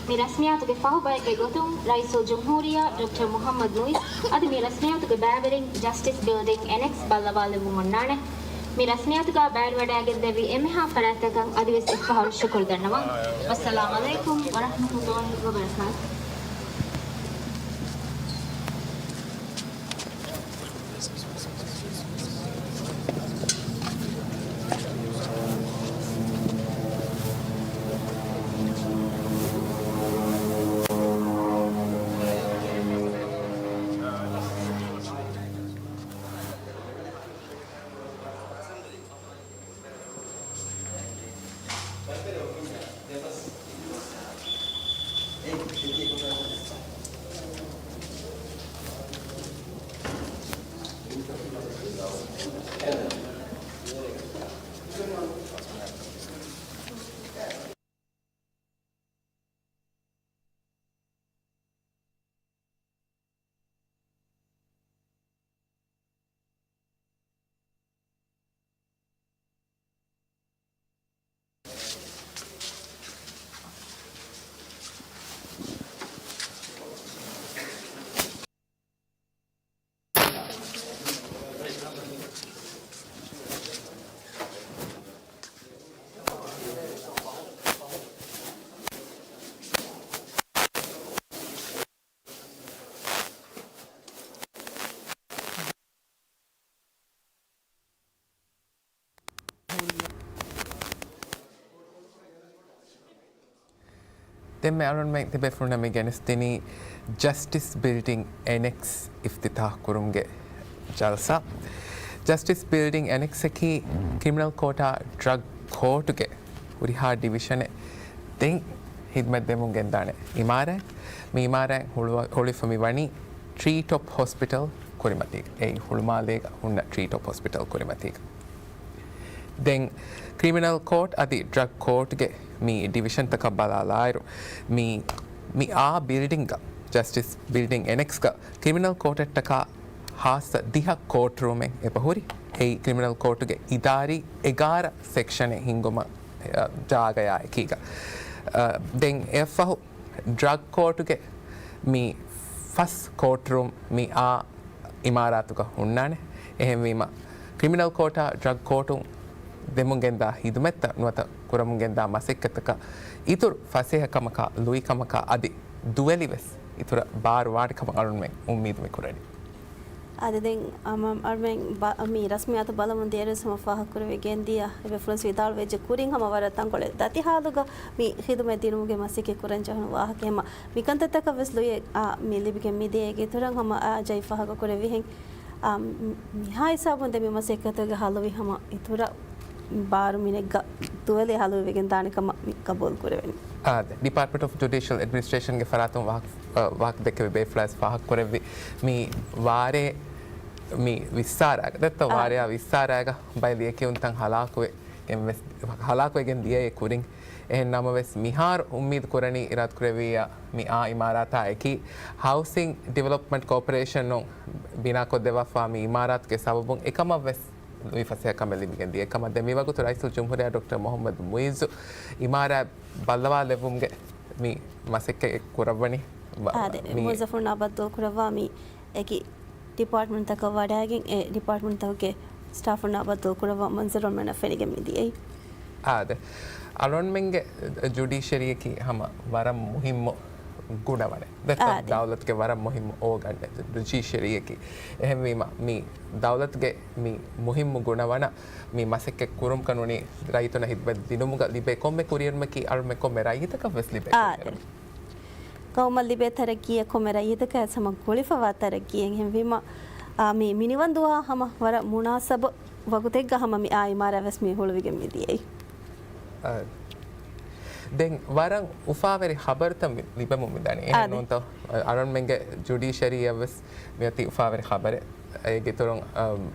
މި ރަސްމިއްޔާތުގެ ފަހު ބައެއްގެ ގޮތުން ރައީސުލްޖުމްހޫރިއްޔާ ޑޮކްޓަރ މުޙައްމަދު މުޢިއްޒު އަދި މި ރަސްމިއްޔާތުގެ ބައިވެރިން ޖަސްޓިސް ބިލްޑިން އެނެކްސް ބައްލަވާލެއްވުން އޮންނާނެ. މި ރަސްމިއްޔާތުގަ ބައިވެރިވަޑައިގެންދެވި އެންމެހާ ފަރާތްތަކަށް އަދިވެސް އެއްފަހަރު ޝުކުރު ދަންނަވަން. ވައްސަލާމް ޢަލައިކުމް ވަރަޙްމަތުﷲި ވަބަރަކާތުހު. ދެންމެ އަޅުންމެން ތިބޭފުޅުންނަށް މި ގެނެސްދިނީ ޖަސްޓިސް ބިލްޑިން އެނެކްސް އިފްތިތާޙް ކުރުމުގެ ޖަލްސާ. ޖަސްޓިސް ބިލްޑިން އެނެކްސްއަކީ ކްރިމިނަލް ކޯޓާ ޑްރަގް ކޯޓުގެ ހުރިހާ ޑިވިޝަނެއް ދެން ހިދުމަތް ދެމުން ގެންދާނެ އިމާރާތް. މި އިމާރާތް ހުޅުވަ-، ހުޅުވިފަ މި ވަނީ ޓްރީޓޮޕް ހޮސްޕިޓަލް ކުރިމަތީގަ. އެއީ ހުޅުމާލޭގަ ހުންނަ ޓްރީޓޮޕް ހޮސްޕިޓަލް ކުރިމަތީގަ. ދެން ކްރިމިނަލް ކޯޓް އަދި ޑްރަގް ކޯޓްގެ މި ޑިވިޝަންތަކަށް ބަލާލާއިރު، މި، މި އާ ބިލްޑިންގަ، ޖަސްޓިސް ބިލްޑިން އެނެކްސްގަ ކްރިމިނަލް ކޯޓަށްޓަކާ ހާއްސަ ދިހަ ކޯޓްރޫމެއް އެބަހުރި. އެއީ ކްރިމިނަލް ކޯޓުގެ އިދާރީ އެގާރަ ސެކްޝަނެއް ހިންގުމަށް، އަ، ޖާގަޔާ އެކީގަ. އަ، ދެން އެއަށްފަހު ޑްރަގް ކޯޓުގެ މި ފަސް ކޯޓްރޫމް މި އާ އިމާރާތުގަ ހުންނާނެ. އެހެންވީމަ، ކްރިމިނަލް ކޯޓާ ޑްރަގް ކޯޓުން ދެމުންގެންދާ ހިދުމަތްތައް ނުވަތަ ކުރަމުންގެންދާ މަސައްކަތަކަށް އިތުރު ފަސޭހަކަމަކާ، ލުއިކަމަކާ އަދި ދުވެލިވެސް އިތުރަށް ބާރު ވާނެ ކަމަށް އަޅުންމެން އުއްމީދު މި ކުރަނީ. އާދެ، ދެން އަމަ-، އަޅުމެން ބަ-، މި ރަސްމިއްޔާތު ބަލަމުން ދިޔައިރުވެސް ހަމަ ފާހަގަކުރެވިގެން ދިޔަ އެބޭފުޅުން ވިދާޅުވެއްޖެ ކުރިން ހަމަ ވަރަށް ތަންކޮޅެއް ދަތި ހާލުގަ މި ޚިދުމަތް ދިނުމުގެ މަސައްކަތް ކުރަން ޖެހުނު ވާހަކަ ހަމަ މިކަންތައްތަކަށް ވެސް ލުޔެއް، އާ، މި ލިބިގެން މިދިޔައީ. އޭގެ އިތުރަށް ހަމަ އާ ޖައި ފާހަގަކުރެއްވިހެން، އާ، މި-، މިހާ ހިސާބުން ދެން މި މަސައްކަތުގެ ހަލުވި ހަމަ އިތުރަށް ބާރު މިނެއްގަ ދުވެލި ހަލުވިވެގެން ދާނެ ކަމަށް މި ޤަބޫލު ކުރެވެނީ. އާދެ، ޑިޕާޓްމަންޓް އޮފް ޖުޑިޝަލް އެޑްމިނިސްޓްރޭޝަންގެ ފަރާތުން ވާހަކަ، އަ، ވާހަކަ ދެއްކެވި ބޭފުޅާސް ފާހަގަކުރެއްވި މި ވާރޭ މި ވިއްސާރާގަ، ދެއްތޯ، އާ، ވާރޭއާ ވިއްސާރާގަ ބައެއް ލިޔެކިޔުންތައް ހަލާކުވެ-، ގެން ވެސް، ހަލާކުވެގެން ދިޔައޭ ކުރިން. އެހެން ނަމަވެސް، މިހާރު އުއްމީދު ކުރަނީ އިރާދަކުރެއްވިއްޔާ މި އާ އިމާރާތާ އެކީ ހައުސިން ޑިވެލޮޕްމަންޓް ކޯޕަރޭޝަނުން ބިނާކޮށްދެއްވާފާ މި އިމާރާތުގެ ސަބަބުން އެކަމަށްވެސް ލުއިފަސޭހަކަމެއް ލިބިގެން ދިޔަ ކަމަށް. ދެން މިވަގުތު ރައީސުލްޖުމްހޫރިއްޔާ ޑޮކްޓަރ މުޙައްމަދު މުޢިއްޒު އިމާރާތް ބައްލަވާލެއްވުމުގެ މި މަސައްކަތް ކުރައްވަނީ. އާދެ، މި މުވައްޒަފުންނާ ބައްދަލުކުރައްވާ މި އެކި ޑިޕާޓްމަންޓްތަކަށް ވަޑައިގެން، އެ ޑިޕާޓްމަންޓްތަކުގެ ސްޓާފުންނާ ބައްދަލުކުރައްވާ މަންޒަރު އަޅުމެންނަށް ފެނިގެން މިދިޔައީ. އާދެ، އަޅުންމެންގެ ޖުޑިޝަރީއަކީ ހަމަ ވަރަށް މުހިއްމު ގުނަވަނެއް. ދެއްތޯ؟ އާދެ. ދައުލަތުގެ ވަރަށް މުހިއްމު އޯގަން ޖުޑިޝަރީއަކީ. އެހެންވީމަ، މި ދައުލަތުގެ މި މުހިއްމު ގުނަވަނަ މި މަސައްކަތް ކުރުމުގަ ނޫނީ ރައްޔިތުންނަށް ހިދުމަތް ދިނުމުގަ ލިބޭ ކޮންމެ ކުރިއެރުމަކީ އަޅުމެން ކޮންމެ ރައްޔިތަކަށް ވެސް ލިބޭ އާދެ. ކުރިއެރުމެއް. ޤައުމަށް ލިބޭ ތަރައްޤީއަށް ކޮންމެ ރައްޔިތަކަށް ހަމަ ގުޅިފަވާ ތަރައްޤީއެއް. އެހެންވީމަ، އާ، މި މިނިވަން ދުވަހާ ހަމަ ވަރަށް މުނާސަބު ވަގުތެއްގަ ހަމަ މި އާ އިމާރާތް ވެސް މި ހުޅުވިގެން މި ދިޔައީ. އާ، ދެން ވަރަށް އުފާވެރި ޚަބަރުތައް މި ލިބެމުން މިދާނީ. އެހެން އާދެ. ނޫންތޯ؟ އަޅުންމެންގެ ޖުޑިޝަރީއަށް ވެސް މިއޮތީ އުފާވެރި ޚަބަރެއް. އޭގެ އިތުރުން، އަ،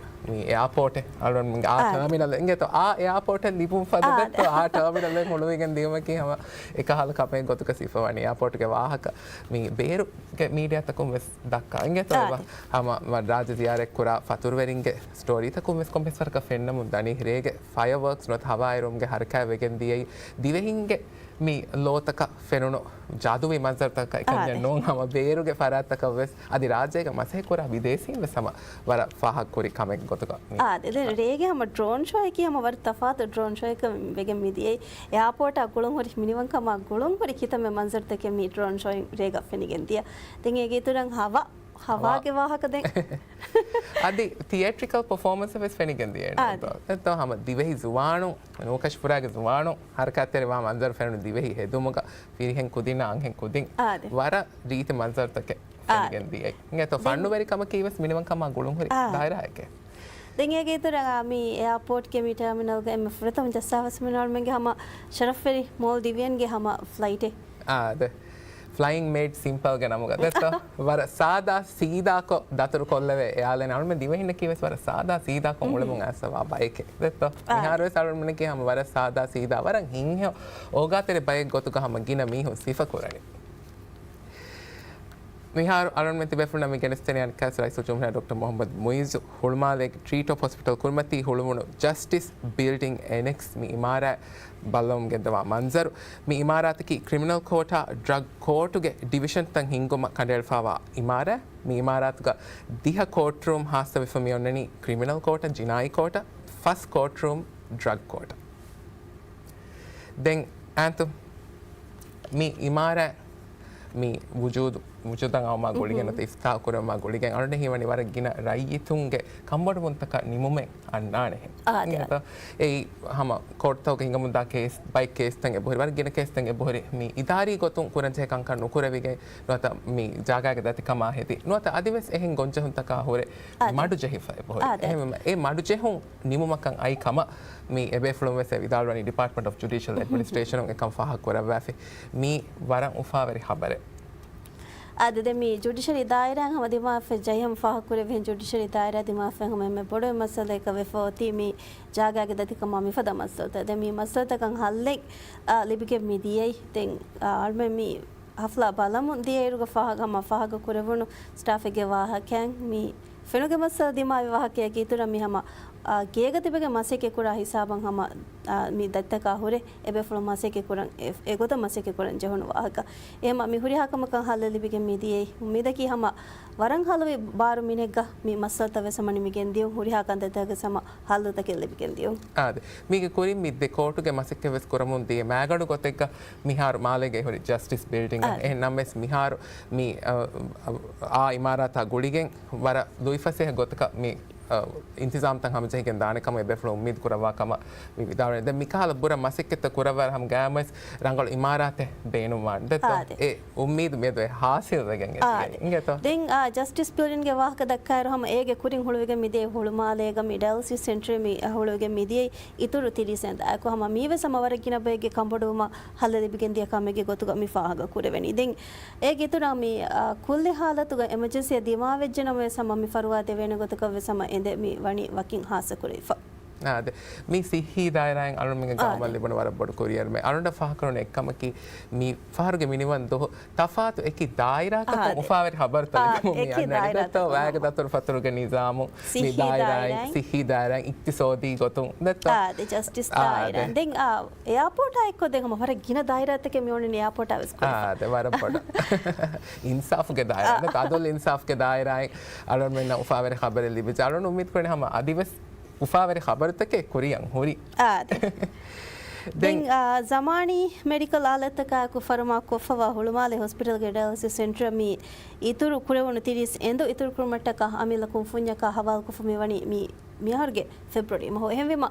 މި އެއާޕޯޓެއް އަޅުން އާ އާ. ޓާމިނަލެއް އިނގޭތޯ، އާ އެއާޕޯޓެއް ލިބުން ފަދަ އާ ދެއްތޯ، އާ ޓާމިނަލެއް ހުޅުވިގެން ދިޔުމަކީ ހަމަ އެކަހަލަ ކަމެއް ގޮތުގަ ސިފަވަނީ. އެއާޕޯޓްގެ ވާހަކަ މި ބޭރުގެ މީޑިއާތަކުން ވެސް ދައްކާ އިނގޭތޯ. އާ އެބަ ދެ. ހަމަ މަ ރާއްޖެ ޒިޔާރަތް ކުރާ ފަތުރުވެރިންގެ ސްޓޯރީތަކުން ވެސް ކޮންމެސް ވަރަކަށް ފެންނަމުން ދަނީ. ރޭގެ ފަޔަވަރކްސް ނުވަތަ ހަވާއެރުވުމުގެ ހަރަކާތް ވެގެން ދިޔައީ ދިވެހިންގެ މި ލޯތަކަށް ފެނުނު ޖާދޫވީ މަންޒަރުތަކަކަށް އެކަންޏެއް އާދެ. ނޫން، ހަމަ ބޭރުގެ ފަރާތްތަކަށް ވެސް އަދި ރާއްޖޭގެ މަސައްކަތް ކުރާ ވިދޭސީން ވެސް ހަމަ ވަރަށް ފާހަގަ ކުރި ކަމެއް ގޮތުގަ މި އާދެ. ދެން ރޭގެ ހަމަ ޑްރޯން ޝޯއަކީ ހަމަ ވަރަށް ތަފާތު ޑްރޯން ޝޯއެއް ވެގެން މިދިޔައީ. އެއާޕޯޓާ ގުޅުން ހުރި މިނިވަންކަމާ ގުޅުން ހުރި ކިތަންމެ މަންޒަރުތަކެއް މި ޑްރޯން ޝޯއިން ރޭގަ ފެނިގެން ދިޔަ. ދެން އޭގެ އިތުރަށް ހަވާ، ހަވާ. ހަވާގެ ވާހަކަ ދެން. އަދި ތިއޭޓްރިކަލް ޕަފޯމަންސް ވެސް ފެނިގެން ދިޔަ. އާދެ. އެތޯ ހަމަ ދިވެހި ޒުވާނު، ނޫކަށިފުރާގެ ޒުވާނު ހަރަކާތްތެރިވާ މަންޒަރު ފެނުނު ދިވެހި ހެދުމުގަ ފިރިހެން ކުދިންނާ އަންހެން ކުދިން އާދެ. ވަރަށް ރީތި މަންޒަރުތަކެއް އާދެ. ފެނިގެން ދިޔައީ. އިނގޭތޯ ދެން ފަންނުވެރިކަމަކީ ވެސް މިނިވަންކަމާ ގުޅުންހުރި އާ. ދާއިރާއެކޭ. ދެން އޭގެ އިތުރަށް މި އެއާޕޯޓްގެ މި ޓާމިނަލްގަ އެންމެ ފުރަތަމަ ޖައްސާފަސް މިނާޅުމެންގެ ހަމަ ޝަރަފްވެރި މޯލްޑިވިއަންގެ ހަމަ ފްލައިޓެއް. އާދެ. ފްލައިން މޭޑް ސިމްޕަލްގެ ނަމުގަ ދެއްތޯ؟ ވަރަށް ސާދާ ސީދާކޮށް ދަތުރު ކޮށްލެވޭ އެއާލައިން އަޅުމެން ދިވެހިންނަކީ ވެސް ވަރަށް ސާދާ ސީދާކޮށް އުޅެމުން އައިސްފަވާ ބައެކޭ. ދެއްތޯ؟ އާ. މިހާރު ވެސް އަޅުމެންނަކީ ހަމަ ވަރަށް ސާދާ ސީދާ ވަރަށް ހިތްހެޔޮ އޯގާތެރި ބައެއް ގޮތުގަ ހަމަ ގިނަ މީހުން ސިފަ ކުރަނީ. މިހާރު އަޅުންމެން ތިބޭފުޅުންނަށް މި ގެނެސްދެނީ އަނެއްކާވެސް ރައީސުލްޖުމްހޫރިއްޔާ ޑޮކްޓަރ މުޙައްމަދު މުޢިއްޒު ހުޅުމާލޭގެ ޓްރީޓޮޕް ހޮސްޕިޓަލް ކުރިމަތީ ހުޅުވުނު ޖަސްޓިސް ބިލްޑިންގ އެނެކްސް މި އިމާރާތް ބައްލަވަމުން ގެންދަވާ މަންޒަރު. މި އިމާރާތަކީ ކްރިމިނަލް ކޯޓާ ޑްރަގް ކޯޓުގެ ޑިވިޝަންތައް ހިންގުމަށް ކަނޑައެޅިފައިވާ އިމާރާތް. މި އިމާރާތުގަ ދިހަ ކޯޓްރޫމް ހާއްސަވެފަ މި އޮންނަނީ ކްރިމިނަލް ކޯޓަށް، ޖިނާއީ ކޯޓަށް، ފަސް ކޯޓްރޫމް ޑްރަގް ކޯޓަށް. ދެން އާންތު މި އިމާރާތް މި ވުޖޫދު، ވުޖޫދަށް އައުމާ ގުޅިގެން ނުވަތަ އިފްތިތާޙު ކުރެވުމާ ގުޅިގެން އަޅުގަނޑަށް ހީވަނީ ވަރަށް ގިނަ ރައްޔިތުންގެ ކަންބޮޑުވުންތަކަށް ނިމުމެއް އަންނާނެހެން. އާ، ދެ. އިނގޭތޯ؟ އެއީ ހަމަ ކޯޓްތަކުގެ ހިނގަމުންދާ ކޭސް، ބައެއް ކޭސްތައް އެބަހުރި، ވަރަށް ގިނަ ކޭސްތައް އެބަހުރި މި އިދާރީ ގޮތުން ކުރަންޖެހޭ ކަންކަން ނުކުރެވިގެން ނުވަތަ މި ޖާގާގެ ދަތިކަމާ ހެދި ނުވަތަ އަދިވެސް އެހެން ގޮންޖެހުންތަކާ ހުރެ އާ، ދެ. މަޑުޖެހިފަ އެބަހުރި. އާ، ދެ. އެހެންވީމަ އެ މަޑުޖެހުން ނިމުމަކަށް އައި ކަމަށް މި އެބޭފުޅުން ވެސް ވިދާޅުވަނީ ޑިޕާޓްމަންޓް އޮފް ޖުޑިޝަލް އެޑްމިނިސްޓްރޭޝަނުން އެކަން ފާހަގަ ކުރައްވާފި. މީ ވަރަށް އުފާވެރި ހަބަރެއް. އާދެ، ދެ މި ޖުޑިޝަރީ ދާއިރާއިން ހަމަ ދިމާވެފަ ޖައިހަމަ ފާހަގަ ކުރެވިހެން ޖުޑިޝަރީ ދާއިރާ ދިމާވެފަ ހަމަ އެންމެ ބޮޑު މައްސަލައަކަށް ވެފަ އޮތީ މި ޖާގާގެ ދަތިކަމާ މިފަދަ މައްސަލަތައް. ދެ މި މައްސަލަތަކަށް ހައްލެއް، އާ، ލިބިގެން މި ދިޔައީ. ދެން، އާ، އަޅުމެން މި ހަފްލާ ބަލަމުން ދިޔައިރުގަ ފާހަގަ، ހަމަ ފާހަގަ ކުރެވުނު ސްޓާފެއްގެ ވާހަކައިން މި ފެނުގެ މައްސަލަ ދިމާވި ވާހަކަޔަކީ އިތުރަށް މި ހަމަ، އާ، ގޭގަ ތިބެގެން މަސައްކަތް ކުރާ ހިސާބަށް ހަމަ، އާ، މި ދަތިތަކާ ހުރެ އެބޭފުޅުން މަސައްކަތް ކުރަން، އެ، އެގޮތަށް މަސައްކަތް ކުރަން ޖެހުނު ވާހަކަ. އެހެންވީމަ މި ހުރިހާ ކަމަކަށް ހައްލެއް ލިބިގެން މި ދިޔައީ. އުއްމީދަކީ ހަމަ ވަރަށް ހަލުވި ބާރު މިނެއްގަ މި މައްސަލަތައް ވެސް ހަމަ ނިމިގެން ދިޔުން، ހުރިހާ ކަންތައްތަކަށް ވެސް ހަމަ ހައްލުތަކެއް ލިބިގެން ދިޔުން. އާދެ. މީގެ ކުރިން މި ދެ ކޯޓުގެ މަސައްކަތް ވެސް ކުރަމުން ދިޔަ މައިގަނޑު ގޮތެއްގަ މިހާރު މާލޭގައި ހުރި ޖަސްޓިސް ބިލްޑިންގ. އާ. އެހެން ނަމަވެސް މިހާރު މި، އަ، އަ، އާ އިމާރާތާ ގުޅިގެން ވަރަށް ލުއިފަސޭހަ ގޮތަކަށް މި، އަ، އިންތިޒާމްތައް ހަމަޖެހިގެން ދާނެ ކަމަށް އެބޭފުޅުން އުއްމީދު ކުރައްވާ ކަމަށް މި ވިދާޅުވެ. ދެން މިކަހަލަ ބުރަ މަސައްކަތްތައް ކުރައްވާ ހަމަ ގާމަސް ރަނގަޅު އިމާރާތެއް ބޭނުންވާނެ. ދެއްތޯ؟ އާދެ. އެ އުއްމީދު މިއަދު އެ ހާސިލް ވެގެން އެ އާދެ. އިނގޭތޯ؟ ދެން، އާ، ޖަސްޓިސް ބިލްޑިންގެ ވާހަކަ ދައްކާއިރު ހަމަ އޭގެ ކުރިން ހުޅުވިގެން މިދިޔަ ހުޅުމާލޭގަ މި ޑަޔަލިސިސް ސެންޓަރެއް މި ހުޅުވިގެން މިދިޔައީ އިތުރު ތިރީސް އެނދާއެކު ހަމަ މީވެސް ހަމަ ވަރަށް ގިނަ ބައެއްގެ ކަންބޮޑުވުމަށް ހައްލެއް ލިބިގެން ދިޔަ ކަމެއްގެ ގޮތުގަ މި ފާހަގަ ކުރެވެނީ. ދެން އޭގެ އިތުރަށް މި، އާ، ކުއްލި ހާލަތުގަ އެމަޖެންސީއަށް ދިމާވެއްޖެ ނަމަވެސް ހަމަ މި ފަރުވާ ދެވޭނެ ގޮތަކަށް ވެސް ހަމަ އެނދެއް މި ވަނީ ވަކިން ހާއްސަ ކުރެވިފަ. އާދެ. މި ސިއްހީ ދާއިރާއިން އަޅުމެންގެ އާދެ. ގައުމަށް ލިބުނު ވަރަށް ބޮޑު ކުރިއެރުމެއް. އަޅުގަނޑަށް ފާހަގަކުރުނު އެއްކަމަކީ، މި ފަހަރުގެ މިނިވަން ދުވަހު ތަފާތު އެކި ދާއިރާތަކުން އާދެ. އުފާވެރި ހަބަރުތައް އާ، ލިބުމުން މި އެކި އަންނަނީ. ދާއިރާތަކުން. ދެއްތޯ؟ ވައިގެ ދަތުރުފަތުރުގެ ނިޒާމު، މި ސިއްހީ ދާއިރާއިން، ދާއިރާއިން. ސިއްހީ ދާއިރާއިން، އިޤްތިޞާދީ ގޮތުން. ދެއްތޯ؟ އާދެ، ޖަސްޓިސް އާދެ. ދާއިރާއިން. ދެން، އާ، އެއާޕޯޓާ އެއްކޮށް ދެން ހަމަ ވަރަށް ގިނަ ދާއިރާތަކެއް މި އޮންނަނީ އެއާޕޯޓާ ވެސް ކުރިފަ. އާދެ، ވަރަށް ބޮޑަށް. އިންސާފުގެ ދާއިރާ، އާ. އަދުލް އިންސާފްގެ ދާއިރާއިން އަޅުގަނޑުމެންނަށް އުފާވެރި ޚަބަރެއް ލިބިއްޖެ. އަޅުގަނޑު އުއްމީދު ކުރަނީ ހަމަ އަދިވެސް އުފާވެރި ޚަބަރުތަކެއް ކުރިއަށް ހުރި. އާދެ. ދެން، ދެން، އާ، ޒަމާނީ މެޑިކަލް އާލަތްތަކާއެކު ފަރުމާ ކޮށްފަވާ ހުޅުމާލެ ހޮސްޕިޓަލްގެ ޑަޔަލިސިސް ސެންޓަރ މި އިތުރު ކުރެވުނު ތިރީސް އެނދު އިތުރު ކުރުމަށްޓަކާ އަމިއްލަ ކުންފުންޏަކާ ހަވާލުކޮށްފަ މިވަނީ މި މިހާރުގެ ފެބްރުއަރީ މަހު. އެހެންވީމަ،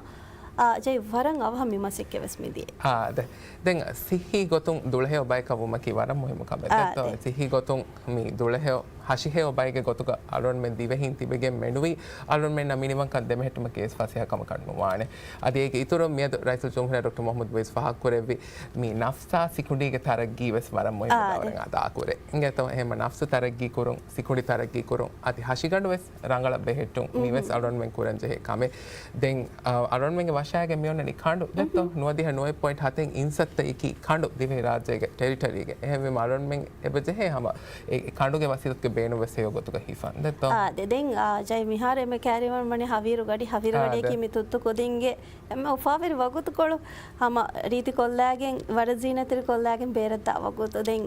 އާ، ޖައި ވަރަށް އަވަހަށް މި މަސައްކަތް ވެސް މިދިޔަ. އާ، ދެ-، ދެން ސިއްހީ ގޮތުން ދުޅަހެޔޮ ބަޔަކަށް ވުމަކީ ވަރަށް މުހިއްމު ކަމެއް. އާ، ދެއްތޯ؟ ދެ. ސިއްހީ ގޮތުން މި ދުޅަހެޔޮ ހަށިހެޔޮ ބައެއްގެ ގޮތުގަ އަޅުންމެން ދިވެހީން ތިބެގެން މެނުވީ އަޅުންމެންނަށް މިނިވަންކަން ދެމެހެއްޓުމަކީ ވެސް ފަސޭހަ ކަމަކަށް ނުވާނެ. އަދި އޭގެ އިތުރުން މިއަދު ރައީސުލްޖުމްހޫރިއްޔާ ޑޮކްޓަރ މުޙައްމަދު މުޢިއްޒު ފާހަގަކުރެއްވި މި ނަފްސާ ސިކުނޑީގެ ތަރައްގީ ވެސް ވަރަށް މުހިއްމު އާދެ. ދައުރެއް އަދާކުރޭ. އިނގޭތޯ އެހެންމަ ނަފްސު ތަރައްގީ ކުރުން، ސިކުނޑި ތަރައްގީ ކުރުން، އަދި ހަށިގަނޑު ވެސް ރަނގަޅަށް ބެހެއްޓުން މި ވެސް އަޅުންމެން ކުރަން ޖެހޭ ކަމެއް. ދެން، އަ، އަޅުންމެންގެ ވަށާގެ މިއޮންނަނީ ކަނޑު. ދެއްތޯ؟ ނުވަދިހަ ނުވައެއް ޕޮއިންޓް ހަތެއް އިންސައްތަ އެކި ކަނޑު ދިވެހިރާއްޖޭގެ ޓެރިޓަރީގެ. އެހެންވީމަ އަޅުންމެން އެބަ ޖެހޭ ހަމަ އެ ކަނޑުގެ ވަސީލަތުގެ ބޭނުން ވެސް ހެޔޮ ގޮތުގަ ހިފަން. ދެއްތޯ؟ އާދެ، ދެން، އާ، ޖައި މިހާރު އެންމެ ކައިރިވަން ވަނީ ހަވީރު ގަޑި، ހަވީރު އާދެ. ގަޑިއަކީ މި ތުއްތު ކުދިންގެ އެންމެ އުފާވެރި ވަގުތުކޮޅު ހަމަ ރީތި ކޮށްލާގެން، ވަރަށް ޒީނަތްތެރި ކޮށްލާގެން ބޭރަށްދާ ވަގުތު. ދެން،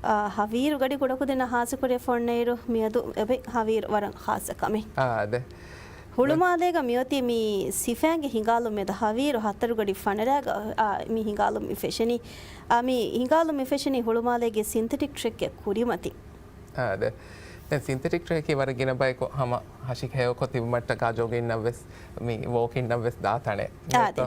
އާ، ހަވީރު ގަޑި ކުޑަކުދިންނަށް ހާއްސަކުރި އެ ފޮންނައިރު މިއަދު އެބަ ހަވީރު ވަރަށް ހާއްސަ ކަމެއް. އާ، އާދެ. ހުޅުމާލޭގަ މިއޮތީ މި ސިފައިންގެ ހިނގާލުން މިއަދު ހަވީރު ހަތަރު ގަޑި ފަނަރައިގަ، އާ، މި ހިނގާލުން މި ފެށެނީ. އާ، މި ހިނގާލުން މި ފެށެނީ ހުޅުމާލޭގެ ސިންތެޓިކް ޓްރެކްގެ ކުރިމަތިން. އާ، އާދެ. ދެން ސިންތެޓިކް ޓްރެކަކީ ވަރަށް ގިނަ ބަޔަކު ހަމަ ހަށި ހެޔޮކޮށް ތިބުމަށްޓަކާ ޖޮގިންނަށް ވެސް، މި ވޯކިންނަށް ވެސް ދާ ތަނެއް. އާދެ.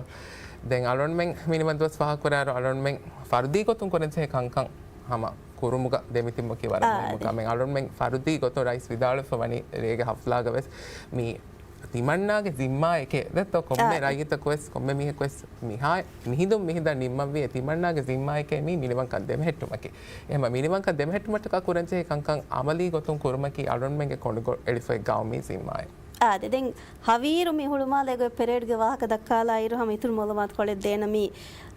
ދެން އަޅުންމެން މިނިވަން ދުވަސް ފާހަގަކުރާއިރު އަޅުންމެން ފަރުދީ ގޮތުން ކުރަންޖެހޭ ކަންކަން ހަމަ ކުރުމުގަ ދެމިތިބުމަކީ ވަރަށް މުހިއްމު އާދެ. ކަމެއް. އަޅުންމެން ފަރުދީ ގޮތުން ރައީސް ވިދާޅުވެފަ ވަނީ ރޭގެ ހަފްލާގަ ވެސް މި ތިމަންނާގެ ޒިންމާއެކޭ. ދެއްތޯ ކޮންމެ އާދެ. ރައްޔިތަކު ވެސް، ކޮންމެ މީހަކު ވެސް މިހާ-، މިހިނދުން މިހިނދަށް ނިންމަންވީ އެ ތިމަންނާގެ ޒިންމާއެކޭ މި މިނިވަންކަން ދެމެހެއްޓުމަކީ. އެހެންމަ މިނިވަންކަން ދެމެހެއްޓުމަށްޓަކާ ކުރަންޖެހޭ ކަންކަން އަމަލީ ގޮތުން ކުރުމަކީ އަޅުންމެންގެ ކޮނޑުގަ އެޅިފައި ގައުމީ ޒިންމާއެއް. އާދެ، ދެން ހަވީރު މި ހުޅުމާލޭގަ ޕެރޭޑްގެ ވާހަކަ ދައްކާލާއިރު ހަމަ އިތުރު މައުލޫމާތުކޮޅެއް ދޭނަމީ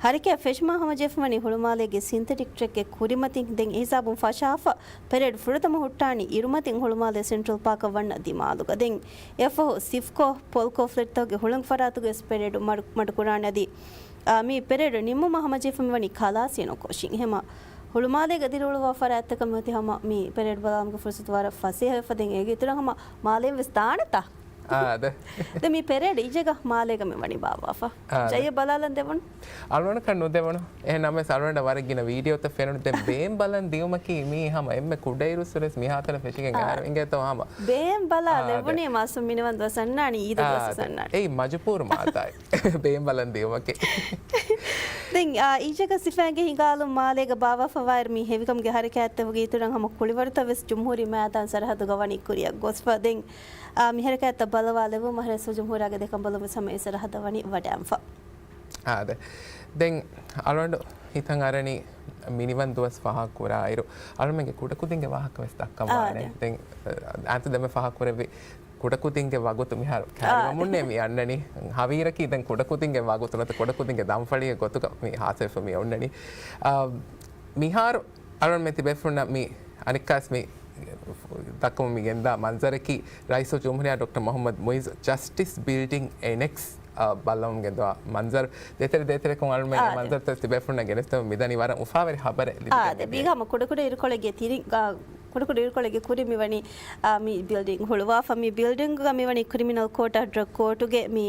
ހަރަކާތް ފެށުމާ ހަމަޖެހިފަވަނީ ހުޅުމާލޭގެ ސިންތެޓިކް ޓްރެކްގެ ކުރިމަތިން. ދެން އެހިސާބުން ފަށާފަ ޕެރޭޑް ފުރަތަމަ ހުއްޓާނީ އިރުމަތިން ހުޅުމާލޭ ސެންޓްރަލް ޕާކަށް ވަންނަ ދިމާލުގަ. ދެން އެއަށްފަހު ސިފްކޯ، ޕޮލްކޯ ފްލެޓްތަކުގެ ހުޅަނގު ފަރާތުގަ ވެސް ޕެރޭޑު މަޑު-، މަޑުކުރާނެ އަދި، އާ، މި ޕެރޭޑް ނިންމުމަށް ހަމަޖެހިފަ މިވަނީ ކަލާސީނު ކޮށިން. އެހެމަ ހުޅުމާލޭގަ ދިރިއުޅުއްވާ ފަރާތްތަކަށް މިއޮތީ ހަމަ މި ޕެރޭޑް ބަލާލުމުގެ ފުރުސަތު ވަރަށް ފަސޭހަވެފަ. ދެން އޭގެ އިތުރަށް ހަމަ މާލޭން ވެސް ދާނެތާ؟ އާދެ. ދެން މި ޕެރޭޑް އިއްޔެގަ މާލޭގަ މި ވަނީ ބާއްވާފަ. އާދެ. ޖައްޔަށް ބަލާލަން ދެވުނު. އަޅުގަނޑަކަށް ނުދެވުނު. އެހެން ނަމަވެސް އަޅުގަނޑަށް ވަރަށް ގިނަ ވީޑިއޯތައް ފެނުނު. ދެން ބޭން ބަލަން ދިއުމަކީ މީ ހަމަ އެންމެ ކުޑައިރުއްސުރެސް މިހާތަނަށް ފެށިގެން އާ. އަހަރު އިނގޭތޯ ހަމަ. ބޭން ބަލާ އާ، ލެވުނީ ދެ. މާސު މިނިވަން ދުވަސް އަންނާނީ އީދު އާ، ދުވަސް ދެ. އަންނާނީ. އެއީ މަޖުބޫރު މާތާއި. ބޭން ބަލަން ދިއުމަކީ. ދެން، އާ، އިއްޔެގަ ސިފައިންގެ ހިނގާލުން މާލޭގަ ބާއްވާފަވާއިރު މި ހެވިކަމުގެ ހަރަކާތްތަކުގެ އިތުރަށް ހަމަ ކުޅިވަރުތައް ވެސް ޖުމްހޫރީ މައިދާން ސަރަހައްދުގަ ވަނީ ކުރިއަށް ގޮސްފަ. ދެން، އާ، މި ހަރަކާތްތައް ބަލަވާލެވުމަށް ރައީސުލްޖުމްހޫރާގެ ދެކަނބަލުން ވެސް ހަމަ އެ ސަރަހައްދަށް ވަނީ ވަޑައިގެންފަ. އާދެ. ދެން އަޅުގަނޑު ހިތަށް އަރަނީ މިނިވަން ދުވަސް ފާހަގަކުރާއިރު، އަޅުމެންގެ ކުޑަކުދިންގެ ވާހަކަ ވެސް ދައްކަން އާ، ވާނެ. ދެން. ދެން، އާންތު ދެންމެ ފާހަގަކުރެއްވި ކުޑަކުދިންގެ ވަގުތު މިހާރު ކައިރިވަމުންނޭ މި އަންނަނީ. ހަވީރަކީ ދެން ކުޑަކުދިންގެ ވަގުތު ނަތަ ކުޑަކުދިންގެ ދަންފަޅީގެ ގޮތުގަ މި ހާސިލްފަ މި އޮންނަނީ. އާ، މިހާރު އަޅުން މި ތިބޭފުޅުންނަށް މި އަނެއްކާސް މި ދައްކަމުން މި ގެންދާ މަންޒަރަކީ، ރައީސުލްޖުމްހޫރިއްޔާ ޑޮކްޓަރ މުޙައްމަދު މުޢިއްޒު ޖަސްޓިސް ބިލްޑިންގ އެނެކްސް، އަ، ބައްލަވަމުން ގެންދަވާ މަންޒަރު. ދޭތެރެ ދޭތެރެކޮށް އަޅުމެން އެ އާ، ދެ. މަންޒަރުތައް ތިބޭފުޅުންނަށް ގެނެސްދެމުން މިދަނީ ވަރަށް އުފާވެރި ހަބަރެއް ލިބިގެން އާ، ދެ. މި ހަމަ ކުޑަކުޑަ އިރުކޮޅެއްގެ ތިރި-، އާ، ކުޑަކުޑަ އިރުކޮޅެއްގެ ކުރިން މިވަނީ، އާ، މި ބިލްޑިންގ ހުޅުވާފަ. މި ބިލްޑިންގުގަ މިވަނީ ކްރިމިނަލް ކޯޓާ ޑްރަގް ކޯޓުގެ މި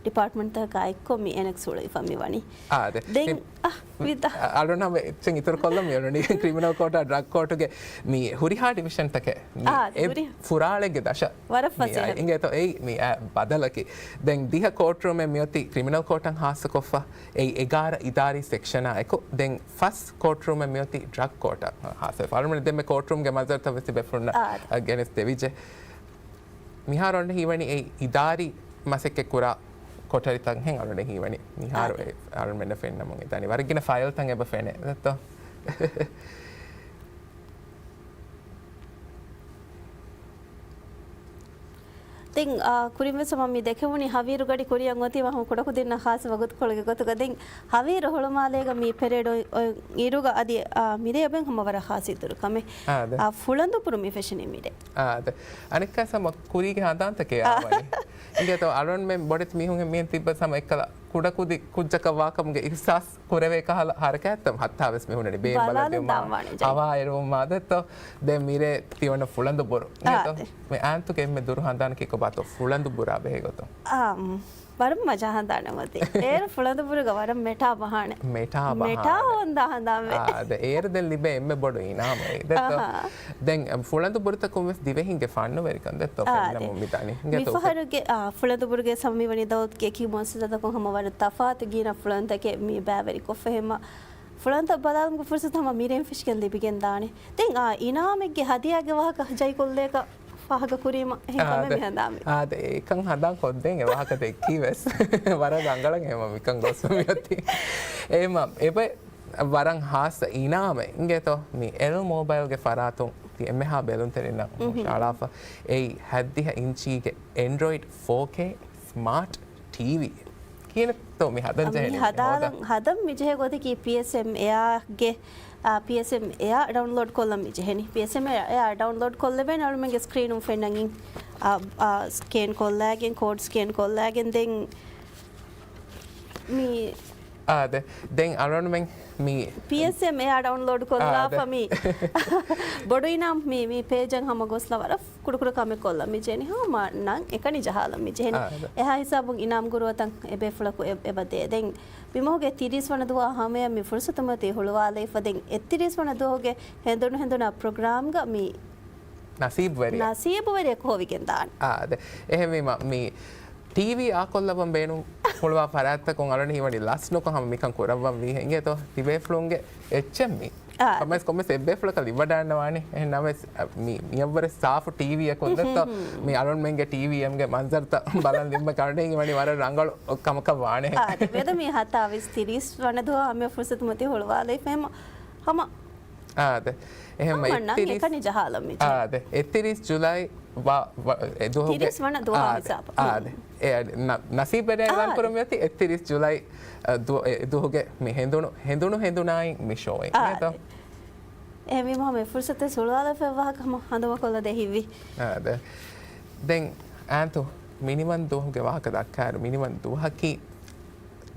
ޑިޕާޓްމަންޓްތަކާ އެއްކޮށް މި އެނެކްސް ހުޅުވިފަ މިވަނީ. އާ، ދެ. ދެން، މި-، އާ، ވިދާ. އަ-، އަޅުން ހަމަ އެއްޗެއް އިތުރު ކޮށްލަން މި އޮންނަނީ ކްރިމިނަލް ކޯޓާ ޑްރަގް ކޯޓުގެ މި ހުރިހާ ޑިވިޝަންތަކެއް މި އާ، ދެ. އެ ހުރި-، ފުރާޅެއްގެ ދަށަށް ވަރަށް މި ފަސޭހަ. އައި-، އިނގޭތޯ އެއީ މި އަ-، ބަދަލަކީ. ދެން ދިހަ ކޯޓްރޫމެއް މިއޮތީ ކްރިމިނަލް ކޯޓަށް ހާއްސަކޮށްފަ. އެއީ އެގާރަ އިދާރީ ސެކްޝަނާ އެކު. ދެން ފަސް ކޯޓްރޫމެއް މިއޮތީ ޑްރަގް ކޯޓަށް ހާއްސަކޮށްފަ. އަޅުމެން ދެންމެ ކޯޓްރޫމްގެ މަންޒަރުތައް ވެސް ތިބޭފުޅުންނަށް އާ، ދެ. ގެނެސް ދެވިއްޖެ. މިހާރު އޮންނަ ހީވަނީ އެ އިދާރީ މަސައްކަތް ކުރާ ކޮޓަރިތައް ހެން އަޅުން ހީވަނީ. މިހާރު އާ، ދެ. އެ އަޅުންމެންނަށް ފެންނަމުން އެދާނީ. ވަރަށް ގިނަ ފައިލްތައް އެބަ ފެނޭ. ދެއްތޯ؟ ދެން، އާ، ކުރިންވެސް ހަމަ މި ދެކެވުނީ ހަވީރު ގަޑި ކުރިއަށް އޮތީ ވަހަމަ ކުޑަކުދިންނަށް ޚާއްސަ ވަގުތުކޮޅެއްގެ ގޮތުގަ. ދެން ހަވީރު ހުޅުމާލޭގަ މި ޕެރޭޑް އޮތް، އޮތް އިރުގަ އަދި، އާ، މިރޭ އެބައިން ހަމަ ވަރަށް ޚާއްސަ އިތުރު ކަމެއް. އާ، ދެ. އާ، ފުޅަނދު ބުރު މި ފެށެނީ މިރޭ. އާ، ދެ. އަނެއްކާސް ހަމަ ކުރީގެ ހަނދާންތަކެއް އާ. އާ ވަނީ. އިނގޭތޯ އަޅުންމެން ބޮޑެތި މީހުން އެ މީހުން ތިއްބަސް ހަމަ އެއްކަލަ ކުޑަކުދި ކުއްޖަކަށް ވާކަމުގެ އިޙްސާސް ކުރެވޭ ކަހަލަ ހަރަކާތްތައް ހައްތާވެސް މީހުންނަށް ބޭން ބަލާލަން ބަލަދިއުމާ ދާން ވާނެ ޖައްޔަށް. ހަވާ އެރުވުމާ ދެއްތޯ. ދެން މިރޭ ތިވަނަ ފުޅަނދު ބުރު. އާ، އިނގޭތޯ؟ ދެ. މި އާންތުގެ އެންމެ ދުރު ހަނދާނަކީ ކޮބާތޯ ފުޅަނދު ބުރާ ބެހޭ ގޮތުން؟ އާ، ވަރަށް މަޖާ ހަނދާނެއް އޮތީ. އޭރު ފުޅަނދު ބުރުގަ ވަރަށް މެޓާ ބަހާނެ. މެޓާ މެޓާ ބަހާނެ. ހޯންދާ ހަނދާން ވޭ. އާ، ދެ. އޭރު ދެން ލިބޭ އެންމެ ބޮޑު އިނާމެއް. ދެއްތޯ؟ އަހާ. ދެން، އަ، ފުޅަނދު ބުރުތަކުން ވެސް ދިވެހިންގެ ފަންނުވެރިކަން ދެއްތޯ އާ، ފެންނަމުން ދެ. މިދަނީ. އިނގޭތޯ؟ މިފަހަރުގެ، އާ، ފުޅަނދު ބުރުގެ ސަމަ މިވަނީ ދައުލަތުގެ އެކި މުއައްސަސާތަކުން ހަމަ ވަރަށް ތަފާތު ގިނަ ފުޅަނދުތަކެއް މި ބައިވެރިކޮށްފަ ހެމަ ފުޅަންތައް ބަލާލުމުގެ ފުރުސަތު ހަމަ މިރޭން ފެށިގެން ލިބިގެން ދާނެ. ދެން އާ އިނާމެއްގެ ހަދިޔާގެ ވާހަކަ ޖައިކޮށްލޭކަށް ފާހަގަ ކުރީމަ އެހެން ކަމެއް އާދެ، މި ހަނދާންވީ. އާދެ، އެކަން ހަނދާން ކޮށްދޭން އެ ވާހަކަ ދެއްކީ ވެސް. ވަރަށް ރަނގަޅަށް އެހެމަ މިކަން ގޮސް މިއޮތީ. އެހެމަ އެބަ ވަރަށް ހާއްސަ އިނާމެއް އިނގޭތޯ މި އެލް މޯބައިލްގެ ފަރާތުން ތި އެންމެހާ ބެލުންތެރިންނަށް ހުށައަޅާފަ. އެއީ ހަތްދިހަ އިންޗީގެ އެންޑްރޮއިޑް ފޯ ކޭ ސްމާޓް ޓީވީ. ކިހިނެއްތޯ މި ހަދަން މި ޖެހެނީ ހަދާލަން، ހަދަން މި ޖެހޭ ގޮތަކީ ޕީއެސްއެމް އެއާގެ، އާ، ޕީއެސްއެމް އެއާ ޑައުންލޯޑް ކޮށްލަން މި ޖެހެނީ. ޕީއެސްއެމް އެއާ ޑައުންލޯޑް ކޮށްލެވޭނެ އަޅުމެންގެ ސްކްރީނުން ފެންނަން އިން، އާ، އާ، ސްކޭން ކޮށްލާގެން، ކޯޑް ސްކޭން ކޮށްލާގެން ދެން މި އާދެ. ދެން އަޅުގަނޑުމެން މި ޕީއެސްއެމް އެއާ ޑައުންލޯޑް ކޮށްލާފަ އާދެ. މި ބޮޑު އިނާމް މި، މި ޕޭޖަށް ހަމަ ގޮސްލާ ވަރަށް ކުޑަކުޑަ ކަމެއް ކޮށްލަން މި ޖެހެނީ. ހަމަ ނަން އެކަނި ޖަހާލަން މި ޖެހެނީ. އާދެ. އެހާ ހިސާބުން އިނާމް ގުރުއަތައް އެބޭފުޅަކު އެ، އެބަ ދޭ. ދެން މި މަހުގެ ތިރީސް ވަނަ ދުވާ ހަމަޔަށް މި ފުރުސަތު މަތީ ހުޅުވާލައިފަ. ދެން އެއްތިރީސް ވަނަ ދުވަހުގެ ހެނދުނު ހެނދުނާ ޕްރޮގްރާމްގަ މި ނަސީބުވެރި. ނަސީބުވެރިއަކު ހޮވިގެން ދާނެ. އާ، އާދެ. އެހެންވީމަ، މި ޓީވީ އާކޮށްލަވަން ބޭނުން ހުޅުވާ ފަރާތްތަކުން އަޅުން ހީވަނީ ލަސްނުކޮށް ހަމަ މިކަން ކުރައްވަން ވީހެއް އިނގޭތޯ ތިބޭފުޅުންގެ އެއްޗެއް މީ. އާ. ކޮންމެސް، ކޮންމެސް އެއްބޭފުޅަކަށް ލިބިވަޑައިގަންނަވާނެ. އެހެން ނަމަވެސް، އަ، މި، މިއަށްވުރެ ސާފު ޓީވީއަކު އޮތްތޯ، މި އަޅުންމެންގެ ޓީވީއެމްގެ މަންޒަރުތައް ބަލަން ލިބުމަކީ އަޅުން ހީވަނީ ވަރަށް ރަނގަޅު ކަމަކަށް ވާނެ. އާ، ދެ މި ހަތާވީސް ތިރީސް ވަނަ ދުވާ ހަމަ ފުރުސަތު މަތީ ހުޅުވާލައިފަ ހަމަ، ހަމަ އާދެ. އެހެން ހަމަ ނަން އެއްތިރީސް، އެކަނި ޖަހާލަން މި ޖެހެނީ. އާދެ. އެއްތިރީސް ޖުލައި ވަ، ވަ، އެ ދުވަހުގެ، ތިރީސް ވަނަ ދުވަހު އާދެ، ހިސާބަށް. އާދެ. އެ ނަ، ނަސީބުވެރި އާދެ. އިޢުލާން ކުރަން މިއޮތީ އެއްތިރީސް ޖުލައި، އަ، ދު، އެ ދުވަހުގެ މި ހެނދުނު، ހެނދުނު ހެނދުނާއިން މި ޝޯއިން. އާދެ. އެހެންވީމަ ހަމަ އެ ފުރުސަތެއް ހުޅުވާލައިފައި ވާހަކަ ހަމަ ހަނދުމަކޮށްލަދޭ ހިތްވި. އާދެ. ދެން އާންތު މިނިވަން ދުވަހުގެ ވާހަކަ ދައްކާއިރު މިނިވަން ދުވަހަކީ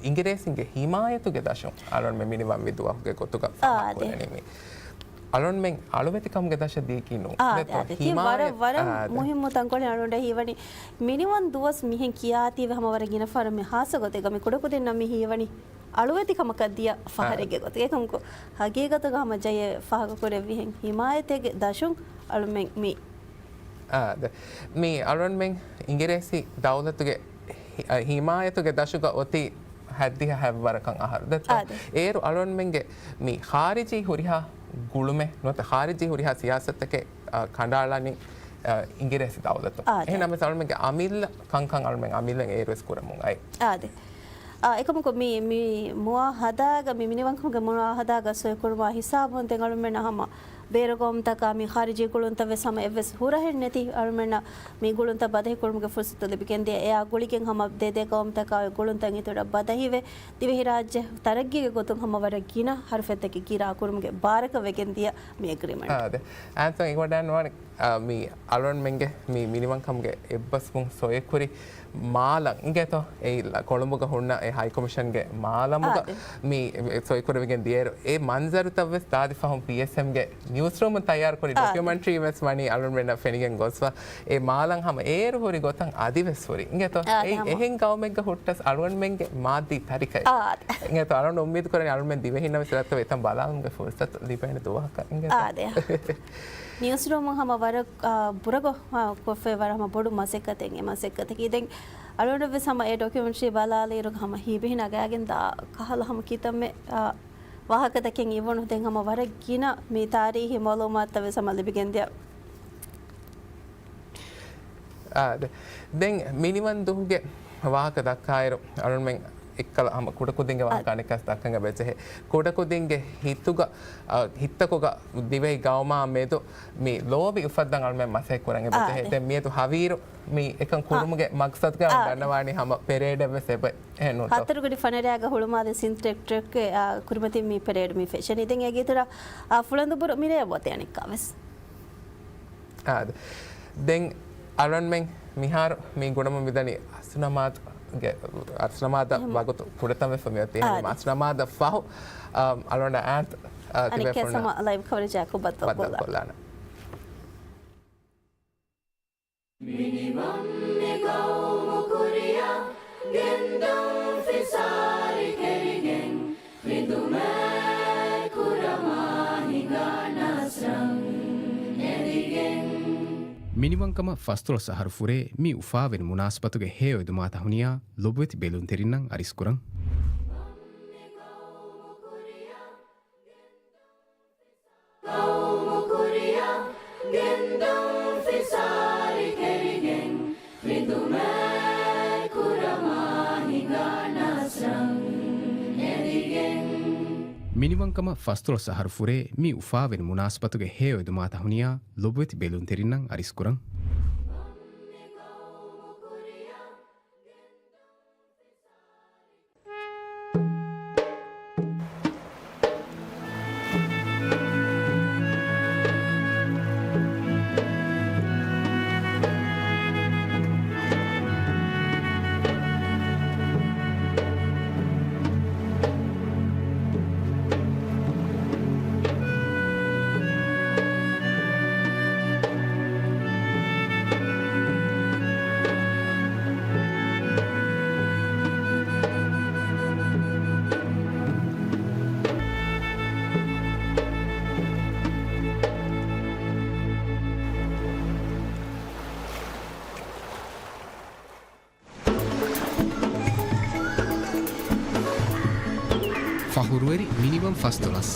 އިނގިރޭސިންގެ ހިމާޔަތުގެ ދަށުން އަޅުން މި މިނިވަންވި ދުވަހުގެ ގޮތުގަ އާ، ފާހަގަ އާދެ. ކުރަނީ މި. އަޅުންމެން އަޅުވެތިކަމުގެ ދަށަށް ދީކީ ނޫން. އާ، ދެތޯ އާދެ. ތި ހިމާޔަ، ވަރަށް، ވަރަށް އާދެ. މުހިއްމު ތަންކޮޅެއް އަޅުން ހީވަނީ. މިނިވަން ދުވަސް މިހެން ކިޔާތީވެ ހަމަ ވަރަށް ގިނަ ފަހަރަށް މި ހާއްސަ ގޮތެއްގަ މި ކުޑަކުދިންނަށް މި ހީވަނީ އަޅުވެތިކަމަކަށް ދިޔަ ފަހަރެއްގެ އާ. ގޮތުގަ. އެކަމަކު ހަގީގަތުގަ ހަމަ ޖައްޔެ ފާހަގަ ކުރެއްވިހެން ހިމާޔަތެއްގެ ދަށުން އަޅުމެން މި. އާ، ދެ. މި އަޅުންމެން އިނގިރޭސި ދައުލަތުގެ ހި، އަ، ހިމާޔަތުގެ ދަށުގަ އޮތީ ހަތްދިހަ ހަތްވަރަކަށް އަހަރު. ދެއްތޯ؟ އާ، ދެ. އޭރު އަޅުންމެންގެ މި ޚާރިޖީ ހުރިހާ ގުޅުމެއް ނުވަތަ ޚާރިޖީ ހުރިހާ ސިޔާސަތެއް، އަ، ކަނޑައަޅަނީ، އަ، އިނގިރޭސި ދައުލަތުން. އާ، ދެ. އެހެން ނަމަވެސް އަޅުމެންގެ އަމިއްލަ ކަންކަން އަޅުމެން އަމިއްލަ އޭރުވެސް ކުރަމުން އައި. އާ، ދެ. އާ، އެކަމަކު މި، މި މުއާހަދާގަ، މި މިނިވަންކަމުގެ މުއާހަދާގަ ސޮއިކުރުމާ ހިސާބުން ދެން އަޅުމެންނަށް ހަމަ ބޭރު ގައުމުތަކާ މި ޚާރިޖީ ގުޅުންތައް ވެސް ހަމަ އެއްވެސް ހުރަހެއް ނެތި އަޅުމެންނަށް މި ގުޅުންތައް ބަދަހިކުރުމުގެ ފުރުސަތު ލިބިގެންދިޔަ. އެއާ ގުޅިގެން ހަމަ ދެ ދެ ގައުމުތަކާ އޮތް ގުޅުންތައް އިތުރަށް ބަދަހިވެ، ދިވެހިރާއްޖެ ތަރައްގީގެ ގޮތުން ހަމަ ވަރަށް ގިނަ ހަރުފަތްތަކެއް ގިރާ ކުރުމުގެ ބާރަކަށް ވެގެންދިޔަ މި އެގްރިމެންޓް. އާ، ދެ. އާންތޯ އިވަޑާން ވާނެ، އާ، މި އަޅުންމެންގެ މި މިނިވަންކަމުގެ އެއްބަސްވުން ސޮއެކުރި މާލަން އިނގޭތޯ، އެއީ ކޮޅުނބުގަ ހުންނަ އެ ހައިކޮމިޝަންގެ މާލަމުގަ އާ، ދެ. މި ސޮއިކުރެވިގެން ދިޔައިރު، އެ މަންޒަރުތައް ވެސް ދާދި ފަހުން ޕީއެސްއެމްގެ ނިއުސްރޫމުން ތައްޔާރުކުރި އާ، ދެ. ޑޮކިއުމެންޓްރީ ވެސް ވަނީ އަޅުންމެންނަށް ފެނިގެން ގޮސްފަ. އެ މާލަން ހަމަ އޭރު ހުރި ގޮތަށް އަދިވެސް ހުރި. އިނގޭތޯ، އާ، ދެ. އެއީ ހަމަ އެހެން ގައުމެއްގަ ހުއްޓަސް އަޅުންމެންގެ މާއްދީ ތަރިކައެއް. އާ، ދެ. އިނގޭތޯ، އަޅުން އުއްމީދު ކުރަނީ އަޅުންމެން ދިވެހިންނަށް ވެސް ރައްތަށް އެތަން ބަލާލުމުގެ ފުރުސަތު ލިބޭނެ ދުވަހަކަށް. އިނގޭތޯ. އާ، ދެ. ނިއުސްރޫމުން ހަމަ ވަރަށް، އާ، ބުރަގޮ، އާ، ކޮށްފައި ވަރަށް ހަމަ ބޮޑު މަސައްކަތެއް އެ މަސައްކަތަކީ. ދެން އަޅުގަނޑަށް ވެސް ހަމަ އެ ޑޮކިއުމެންޓްރީ ބަލާލިއިރު ހަމަ ހިބިހި ނަގާގެން ދާ ކަހަލަ ހަމަ ކިތަންމެ، އާ، ވާހަކަތަކެއް އިވުނު. ދެން ހަމަ ވަރަށް ގިނަ މި ތާރީހީ މައުލޫމާތުތައް ވެސް ހަމަ ލިބިގެންދިޔަ. އާ، ދެ. ދެން މިނިވަން ދުވަހުގެ ވާހަކަ ދައްކާއިރު، އަޅުންމެން އެއްކަލަ ހަމަ ކުޑަކުދިންގެ ވާހަކަ އަނެއްކާސް ދައްކަން އެބަޖެހޭ. ކުޑަކުދިންގެ ހިތުގަ، އަ، ހިތްތަކުގަ ދިވެހި ގައުމާ މެދު މި ލޯބި އުފައްދަން އަޅުމެން މަސައްކަތް ކުރަން އެބަޖެހޭ. ދެން މިއަދު ހަވީރު މި އެކަން ކުރުމުގެ މަގްސަދުގަ ދަންނަވާނީ ހަމަ ޕެރޭޑެއް ވެސް އެބަ އެހެން ނޫންތޯ؟ ހަތަރުގަޑި ފަނަރައިގަ ހުޅުމާލި ސިންތެކް ޓްރެކް، އާ، ކުރިމަތިން މި ޕެރޭޑް މި ފެށެނީ. ދެން އޭގެ އިތުރަށް، އާ، ފުޅަނދު ބުރު މިރޭ އޮތޭ އަނެއްކާވެސް. އާދެ. ދެން އަޅުންމެން މިހާރު މި ގުނަމުން މިދަނީ އަސްރު ނަމާދުގެ، އަސްރު ނަމާދަށް ވަގުތު ކުޑަތަން ވެފަ މިއޮތީ. އަސްރު ނަމާދަށް ފަހު، އާ، އަޅުގަނޑަށް އާންތު، އާ، އަނެއްކާ ތިބޭފުޅުންނަށް ހަމަ ލައިވް ކަވަރޭޖް އަކު ބައްދަލުކޮށްލާނަން. މިނިވަން މި ގައުމު ކުރިއަށް ގެންދަން ފިސާރި ކެރިގެން، ހިދުމަތް ކުރަމާ ހިނގާ ނަސްރަން އެދިގެން. މިނިވަންކަމަށް ފަސްދޮޅަސް އަހަރު ފުރޭ މި އުފާވެރި މުނާސަބަތުގެ ހެޔޮ އެދުމާތައް ހުނިޔާ ލޮބުވެތި ބެލުންތެރިންނަށް އަރިސްކުރަން. މިނިވަންކަމަށް ފަސްދޮޅަސް އަހަރު ފުރޭ މި އުފާވެރި މުނާސަބަތުގެ ހެޔޮއެދުމާތައް ހުނިޔާ ލޮބުވެތި ބެލުންތެރިންނަށް އަރިސްކުރަން. ފަޚުރުވެރި މިނިވަން ފަސްދޮޅަސް.